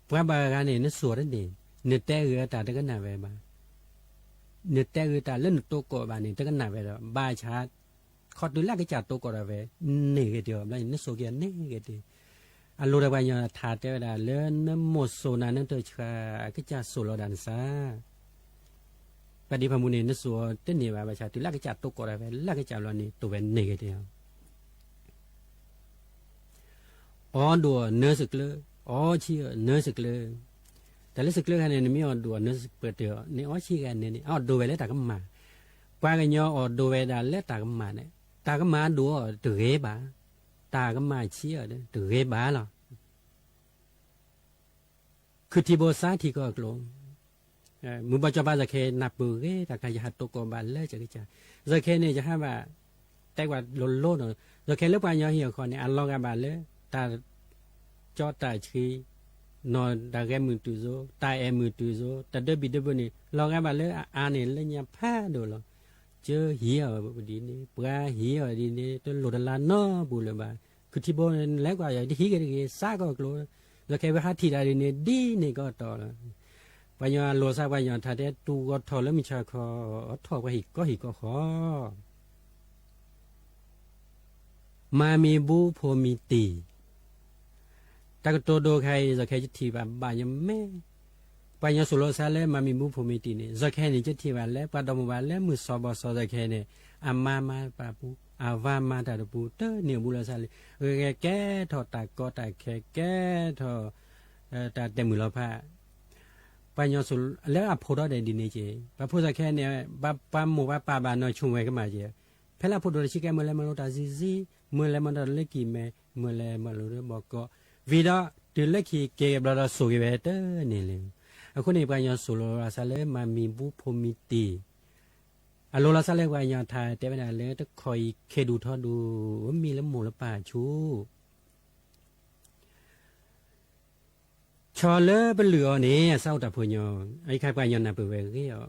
ပှၤဘၣ်ဂၤန့ၣ် နစိာ်တန့ၢ်, နတဲဂ့ၤတၢ်တကနၣ်ဝဲဘၣ်, နတဲဂ့ၤတၢ်လၢနတိကိးဘၣ်န့ၣ် တကနၣ်ဝဲဒီး ဘၣ်ဆၣ် ခီတုၤလၢအကစၢ်တိကိးဒီးဝဲ န့ၢ်ဂ့ၤတ့ၢ်အီၤ ဘျီန့ၣ် နစိာ်က့ၤအန့ၢ်ဂ့ၤတ့ၢ် အလိၣ်ဒီးပှၤကညီထါတဲဝဲဒၣ် လၢနမိၢ်စိာ်နၤနတၢ်ဆှး အကစၢ်စိာ်လီၤဒၣ်နစၢ်, ပှၤဒ်ဖီမုၢ်န့ၣ် နစိာ်အီၤတန့ၢ်ဘၣ် ဘၣ်ဆၣ်တုၤလၢအကစၢ်တိကိးဒီးဝဲ လၢအကစၢ်ဘျီန့ၣ် တိၢ်ဝဲန့ၢ်ဂ့ၤတ့ၢ်အီၤ အီၣ်ဒိၣ်အီၤနၢစကျၢ, အီဆံးအီၤနၢစကျၢ, တၢ်လၢစကျၢခါန့ၣ် နမ့ၢ်အီၣ်ဒိၣ်အီၤနၢစပၢတၢၢ်အီၤ နအီဆံးဂၤန့ၣ်န့ၣ် အီၣ်ဒိၣ်ဝဲလၢတၢ်ကမၣ်, ပှၤကညီအီၣ်ဒိၣ်ဝဲဒၣ်လၢတၢ်ကမၣ်န့ၣ် တၢ်ကမၣ်ဒိၣ်အီၤတဂ့ၤဘၣ်, တၢ်ကမၣ်ဆံးအီၤတဂ့ၤဘၣ်လီၤ. ခုၣ်ထံဘိစါထံကီၢ်အကျိၤ, မုၢ်ဘီကၠီပၤ စၢၢ်ခဲ နၢ်ပၢၢ်ဂ့ၤတၢ်ခါ ယဟးတိကိးဘၣ်လၢကစၢ်, စၢၢ်ခဲန့ၣ် ယဟးဘၣ် တဲကွၢ်လိၤလိၤနီၤ, စၢၢ်ခဲလၢပှၤကညီဟံၣ်အဃီန့ၣ် အလီၤဂာ်ဘၣ်လၢ တၢ် ကၠီတၢ်ဆှံ, နီၢ်တၢ်ဂဲၤမုာ်တုၤစိ, တၢ်အဲၣ်မုာ်တုၤစိ, တၢ်ဒၢဘံၣ်ဒၢဘၢန့ၣ် လီၤဂာ်ဘၣ်လၢအအါန့ၣ် လၢညါဖးဒိၣ်လီၤ. ကၢဟံးအီၤဒ်န့ၣ် ပှၤဟံးအီၤဒ်န့ၣ် တလိၣ်တလါနီတပူၤလၢၤဘၣ်. ခုၣ်ထံဘိန့ၣ် လဲၤကွၢ်ယၤ တဟံးဂ့ၤတဂ့ၤ စးကီၢ်ကျိၤ, စၢၢ်ခဲဝဲဟးထံၣ်တၢ်ဒ်န့ၣ် ဒ်န့ၣ်ကီၢ်တီလီၤ. ပှၤကညီအလိၤစါ ပှၤကညီထါတဲ တူၢ်ဂီၤထီၣ်လၢမုၢ်ဆါခီ အီထီၣ်ပှၤဟံၣ်ကီၢ်ဟံၣ်ကီၢ်ဃီ မၤမံၤဘူဖိမံၤတံၢ်, တၢ်ကတိၤဒိၣ်ခါအံၤ စၢၢ်ခဲယထံၣ်ဘၣ်ဘၣ်ညီမဲာ်, ပ ပှၤကညီစိာ်လိာ်အသးလၢမၤမံၤဘူဖိမံၤတံာ်န့ၣ် ယဲခဲအံၤန့ၣ် ယထံၣ်ဘၣ်လၢပှၤဒီမါဝၤလၢမုၢ်စီၤဘီစီၤယဲခဲအံၤန့ၣ် အမါမၤတၢ်တပူၤ အဝၤမၤတၢ်တပူၤ တန့ၢ်အဘူးလၢသးလံ. ဂဲၤကဲထီၣ်တၢ်ကီတၢ်ခဲ ကဲထီၣ် တၢ်တဲာ်မုၢ်လီၤဖး ပှၤကညီစိာ်လၢအဖိထီၣ်ဒဲးဒ်န့ၣ်က့ၤ ပှၤဖိသၣ်ခဲအံၤန့ၣ် ပှၤမိၢ်ပှၤပၢ်ဘၣ်နီၢ်ဆိၣ်ဝဲကမၣ်က့ၤ ဖဲလၢအဖိဒိၣ်တဆံကဲ မ့ၢ်လဲၤမၤလိတၢ်ဆံးဆံး မ့ၢ်လဲၤမၤတၢ်လၢကံၢ်မဲ မ့ၢ်လဲၤမၤလိလၢဘီကီး ဝံၤဒီးတုၤလၢခံက့ၤကဘျီဒီးစိာ်က့ၤဝဲတန့ၢ်လၢၤ. အဃိန့ၣ် ပှၤကညီစိာ်လိာ်အသးလၢမၤမံၤဘူဖိမံၤတံာ် အလိၤလီၤသးလၢပှၤကညီထါ တဲဝဲဒၣ်လၢတခီအံၤ ခ့ဒူၣ်ထီဒူၣ် မံလၢမိၢ်လၢပၢ်ဆူၣ် ဆီလၢပလုၢ်အီၤန့ၣ် အသးအိၣ်တၢ်ဖိညီ, အအံၤခါပှၤကညီနၢ်ပၢၢ်ဝဲဂ့ၤအီၤ,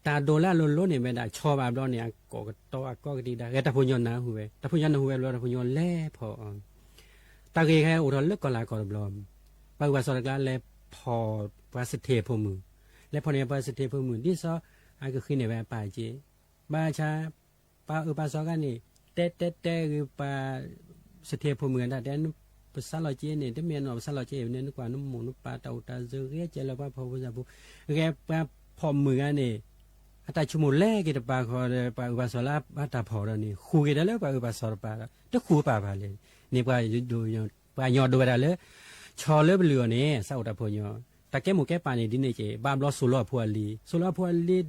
တၢ်ဒိးလၢအလိၤလိၤန့ၣ်ဝဲဒၣ် ဆီဘၣ်ဘျီန့ၣ် အကိးကတီၤအကီကတံာ်ဒၣ် ဂဲၤတၢ်ဖိညီနၢ်ဟူဝဲ, တၢ်ဖိညီနၢ်ဟူဝဲဘျီ တၢ်ဖိညီလဲၤဖီၣ်အီၤ, တၢ်ဂ့ၢ်ခဲအိၣ်ထီၣ်လၢကီၢ်လၤကီၢ်တဘျီ, ပှၤအုၣ်ပှၤစီၤတကျါလဲၤဖီၣ်ပှၤသထ့ဖိမုၣ်, လဲၤဖီၣ်န့ၢ်ပှၤသထ့ဖိမုၣ် ဒ်သိးအကဃ့န့ၢ်ဝဲအပၢ်က့ ဘၣ်ဆၣ် ပှၤအုၣ်ပှၤစီၤဂၤန့ၣ် တဲတဲတဲဂ့ၤပှၤ သထ့ဖိမုၣ်ဂၤဒၣ်တဲ ပသးလီၤက့န့ၣ် တမ့ၢ်အနီၢ်ပသးလီၤက့န့ၣ် နကွၢ်နမိၢ်နပၢ်တၢ်အိၣ်တၢ်စၢၤဂ့ၤကဲလၢပှၤဖှီၣ်ဖိယာ်ဖိ, ဂဲၤပှၤဖှီၣ်မုၣ်ဂၤန့ၣ် အတၢ်ဆိကမိၣ်လဲၤက့ၤတပၤဃီဒီး ပှၤအုၣ်ပှၤစီၤလၢအတၢ်ဖီၣ်ဒီးန့ၣ် ဃုာ်က့ၤတၢ်လၢပှၤအုၣ်ပှၤစီၤတပၤဒီး တဃုာ်ပာ်ဘၣ်လဲၣ်န့ၣ် ပှၤညီဒိးဝဲဒၣ်လၢ ဆီလၢပလုၢ်အီၤန့ၣ် သးအိၣ်တၢ်ဖိညီ, တၢ်ကဲမိၢ်ကဲပၢ်န့ၣ်ဒ်န့ၣ်က့ ဘၣ်ဘျီစိာ်လီၤအဖိအလံၤ, စိာ်လီၤအဖိအလံၤ ဒ်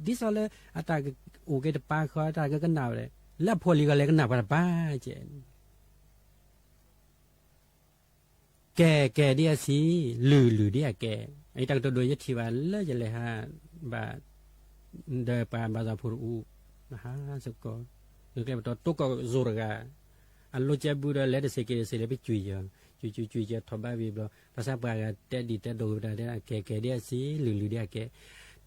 သိးလၢအတၢ်အိၣ်က့ၤတပၤဃီ တၢ်ကကနၣ်ဝဲ လၢအဖိအလံၤဂီၢ်လဲၤကနၣ်ပှၤတပၤကဲ ကဲကဲဒ်အဆံး, လုၢ်လုၢ်ဒ်အကဲ, အံၤတၢ်ကတိၤဒိယထံၣ်ဘၣ်လၢယလဲၤဟးဘၣ် ဒီးပှၤဘၣ်သးဖိတအူ, ဟးစ့ၢ်ကီး, ကျဲပတီၢ်တိကီၢ်စိၤတဂၤ, အလိကဲဘုဒီးလဲၤတစ့ၢ်က့ၤတစ့ၢ်လၢပကွံာ်ယီၤ, ကွံာ်ကွံာ်ကွံာ်ကဲထီၣ်ဘးဝံၤဘျီ, ဘၣ်ဆၣ်ပှၤဂၤတဲဒ်တဲဒိးဝဲဒၣ် ကဲကဲဒ်အဆံး, လုၢ်လုၢ်ဒ်အကဲ,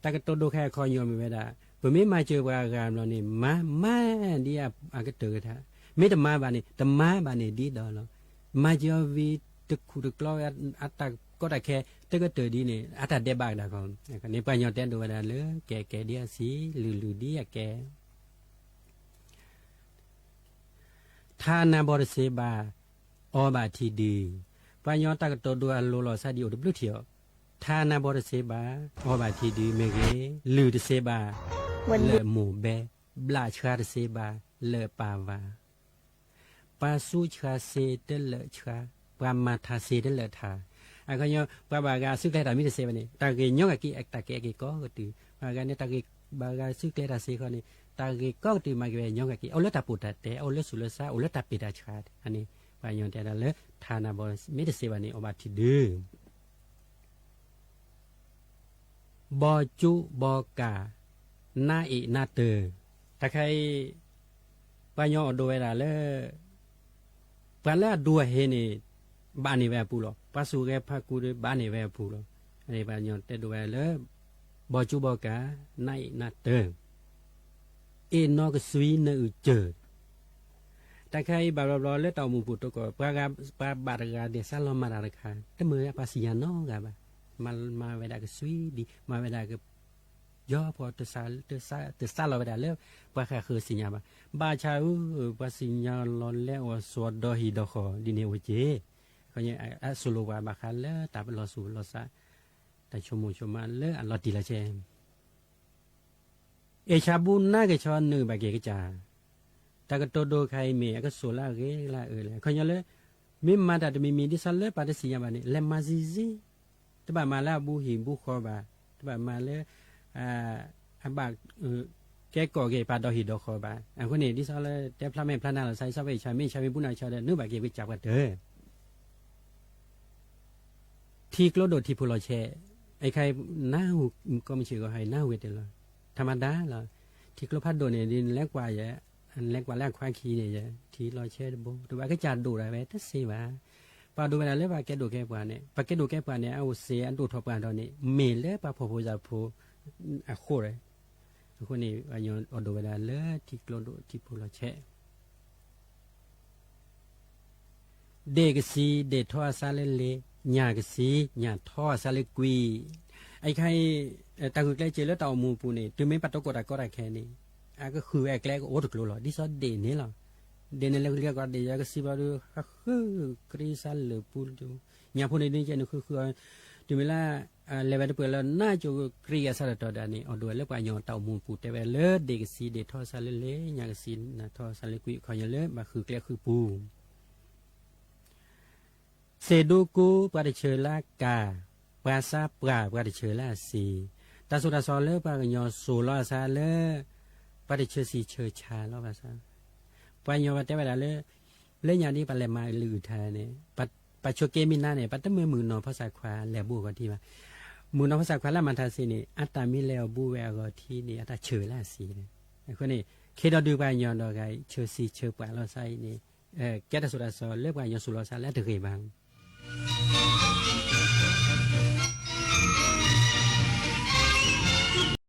တၢ်ကတိၤဒိခဲအခီညီမ့ၢ်ဝဲဒၣ်, ပမ့ၢ်မၤစၢၤပှၤဂၤဘျီန့ၣ် မၤမၤဒ်အကတၢၢ်ကထါ, မ့ၢ်တမၤဘၣ်န့ၣ် တမၤဘၣ်န့ၣ်ဒ်ဒီးလီၤ. မၤစၢၤအီၤဝံၤ တခူၣ်တကျီဝဲ အတၢ်ကီတၢ်ခဲ တကတၢၢ်ဒ်န့ၣ် အတၢ်ဒဲးဘးကဒါခီ, န့ၣ်ပှၤညီတဲဒိးဝဲဒၣ်လၢ ကဲကဲဒ်အဆံး လုၢ်လုၢ်ဒ်အကဲ, ထါနါဘီတစ့ဘၣ် အီဘၣ်ထံဒု, ပှၤညီတၢ်ကတိၤဒိအလိၤလီၤသးဒ်အိၣ်တဘျုးထံၣ်အီၤ, ထါနါဘီတစ့ဘၣ် အီဘၣ်ထံဒုမ့ၢ်ဂ့ၤ, လုၢ်တစ့ဘၣ် လၢမိၢ်ဘဲ, ဘျးဆှါတစ့ဘၣ် လၢပၢ်ဝၤ ပှၤစူးဆှါစ့တလၢာ်ဆှါ, ပှၤမၤထါစ့တလၢာ်ထါ, အခီပညီ ပှၤဘၣ်ဂၤစုကျဲတၢ်မ့ၢ်တစ့ဘၣ်န့ၣ် တၢ်ဂ့ၢ်ညီဂၤက့ၤ တၢ်ကဲက့ၤကိးကတုာ်, ပှၤဂၤန့ၣ် တၢ်ဂ့ၢ်ဘၣ်ဂၤစုကျဲတၢ်စ့ဃီန့ၣ် တၢ်ဂ့ၢ်ကိးကတုာ်မၤက့ၤဝဲညီဂၤက့ၤ အိၣ်လၢတၢ်ပိာ်တၢ်တဲ အိၣ်လၢသူၣ်လၢသး အိၣ်လၢတၢ်ပ့ၢ်တၢ်ဆှါ, အန့ၣ် ပှၤညီတဲဒၣ်လၢ ထါနါဘီမ့ၢ်တစ့ဘၣ်န့ၣ် အီဘၣ်ထံဒု ဘီကၠူဘီကၤ, နါအ့ၣ်နါတၢၤ, တၢ်ခါအံၤ ပှၤညီအိၣ်ဒိးဝဲဒၣ်လၢ ပှၤလၢအဒိးအဟ့ၣ်န့ၣ် ဘၣ်န့ၢ်ဝဲအပူၤလီၤ. ပှၤစူၢ်ဂဲၤဖးကူဒီး ဘၣ်န့ၢ်ဝဲအပူၤလီၤ. အန့ၣ်ပှၤညီတဲဒိးဝဲလၢ ဘီကၠူဘီကၤ, နါအ့ၣ်နါတၢၤ, အ့ၣ်နီၢ်ကစွံနအုၣ်စၢၤ တၢ်ခါအံၤဘၣ်ဘျီဘျီလၢတၢ်အိၣ်မူပူၤတကီၢ် ပှၤဂၤ ပှၤဘၣ်တဂၤဒဲး စးလီၤမၤတၢ်တခါ တမ့ၢ်ပှၤစံၣ်ညါနီတဂၤဘၣ်. မၤ မၤဝဲဒၣ်ကစွံဒံး မၤဝဲဒၣ်က ယီဖီ တစးလီၤဝဲဒၣ်လၢ ပှၤဃၣ်ဃၢၤစံၣ်ညါဘၣ်. ဘၣ်ဆၣ်ဧၢ ပှၤစံၣ်ညါလီၤလဲအီၤစိာ်ဒီဟံၣ်ဒီဃီၤဒ်န့ၣ်အိၣ်က့ၢ်. အဆိလိာ်ပှၤဘၣ်ဃးလၢတၢ်ပလီၢ်သူၣ်ပလီၢ်သး တၢ်ဆိကမိၣ်ဆိကမးလၢအလီၤတံၢ်လီၤဆဲး အ့ၣ်ဆၣ်ဘူနါကဆီနုာ်ဘၣ်က့ၤကစၢ်, တၢ်ကတိၤဒိခါအံၤမ့ၢ်အကစိာ်လၢအဂ့ၤလၢအအၢလဲၣ်. အခီပညီလၢ မ့ၢ်မၤတၢ်တမံၤမံၤဒ်သိးလၢပှၤတသ့ၣ်ညါဘၣ်န့ၣ် လဲၤမၤဆံးဆံး, တဘၣ်မၤလၢအဘူးဟံၣ်ဘူးဃီဘၣ်, တဘၣ်မၤလၢ အဘၣ် ကဲကိးက့ၤပာ်ဒီဟံၣ်ဒီဃီဘၣ်. အဃိန့ၣ် ဒ်သိးလၢတဲဖျါမဲာ်ဖျါနါလီၤသး ဒ်သိးပအ့ၣ်ဆၣ်မ့ၢ်အ့ၣ်ဆၣ်မ့ၢ်ပူနါကဆီဒီး နုာ်ဘၣ်က့ၤကစၢ်ပှၤတၢၢ် ထံကျိဒိၣ်ထံဖိလီၤဆဲး, အခါအံၤ နၢ်ဟူ ကီၢ်မုၢ်ဆ့ၣ်ဂီၤဟါအံၤ နၢ်ဟူဝဲတလီၤ, ထါမၤဒါလီၤ. ထံကျိဖးဒိၣ်န့ၣ် ဒ်နလဲၤကွၢ်ယဲ, နလဲၤကွၢ်လၢအခွါခံန့ၣ်ယဲ, ထံလီၤဆဲးတဘိ တဘၣ်ကစၢ်ဒိၣ်ဒၣ်ဝဲတသ့ဘၣ်. ပှၤဒိးဝဲဒၣ်လၢပှၤကဲဒိၣ်ကဲပှၤန့ၣ်, ပှၤကဲဒိၣ်ကဲပှၤန့ၣ် အအိၣ်စ့အဒိၣ်ထီၣ်ပှၤထီၣ်န့ၣ် မ့ၢ်လၢပှၤဖှီၣ်ဖိယာ်ဖိအဃိဒီး, အဃိန့ၣ် ပှၤညီအိၣ်ဒိးဝဲဒၣ်လၢထံကျိဒိၣ်ထံဖိလီၤဆဲး ဒ့ၣ်ကဆံ ဒ့ၣ်ထီအသးလၢလ့, ညၣ်ကဆံ ညၣ်ထီအသးလၢကွံ. အခါအံၤ တၢ်ဂုာ်ကျဲးစၢးလၢတၢ်အိၣ်မူအပူၤန့ၣ် တုၤမ့ၢ်ပာ်တီကိးတၢ်ကီတၢ်ခဲန့ၣ် အကဃုာ်ဝဲအကျဲကအိၣ်တကျိၤလီၤ. ဒ်သိးဒ့ၣ်န့ၣ်လီၤ. ဒ့ၣ်န့ၣ်လဲၤဃုာ်လံကီးဒ့ၣ်ယၤကဆံဘျီဒီး ဟးဃုကရံစါလၢာ်ပူၤ, ညၣ်ဖိန့ၣ်ဒ်ကဲနဃုဃုအီၤ တုၤမ့ၢ်လၢ လဲၤဝဲတပှဲၤလၢနၢ်ကၠိကရံးအဆၢတတီၤဒၣ်န့ၣ် အိၣ်ဒိၣ်ဝဲလၢပှၤကညီတၢ်အိၣ်မူပူၤ တဲဝဲလၢဒ့ၣ်ကဆံဒ့ၣ်ထီၣ်စၢ်လၢလ့ၣ် ညၣ်ကဆံနၢ်ထီၣ်စၢ်လၢကွံာ် အခီပညီလၢဘၣ်ဃုာ်ကျဲဃုာ်ပူၤ စ့ၢ်ဒိကိပှၤတဆၢလၢအကၤ, ပှၤစါပှၢ်ပှၤတဆၢလၢအစ့ၤ, တၢ်စိၤတၢ်စီလၢပှၤကညီစိၤလီၤအသးလၢ ပှၤတဆၢဆံးဆၢဆါလီၤဘၣ်ဆၣ်, ပှၤကညီပှၤတဲဝဲဒၣ်လၢ လၢညါဒ်ပှၤလဲၤမၤလုၢ်အုၣ်ထါန့ၣ် ပှၤဆိးက့မ့ၢ်နါန့ၣ် ပှၤတမၢမုၣ်ကနီၤဖီစၣ်ခွါလဲၤဘူးအဂီၢ်ထံဘၣ်. မုၣ်ကနီၤဖီစၣ်ခွါလၢအမၤတၢ်စ့န့ၣ် အတၢ်မ့ၢ်လဲၤအီၤဘူးဝဲအဂီၢ်ထံန့ၣ် အတၢ်ဆၢဝဲလၢအစ့န့ၣ်. အဃိန့ၣ် ခ့ဒီးဒုးပှၤကညီဒီးဂၤအံၤ ဆၢဆံးဆၢပှၢ်လီၤစၢ်အံၤန့ၣ် ကဲတၢ်စိၤတၢ်စီလၢပှၤကညီစိၤလီၤစၢ်လၢအတဂ့ၤဘၣ်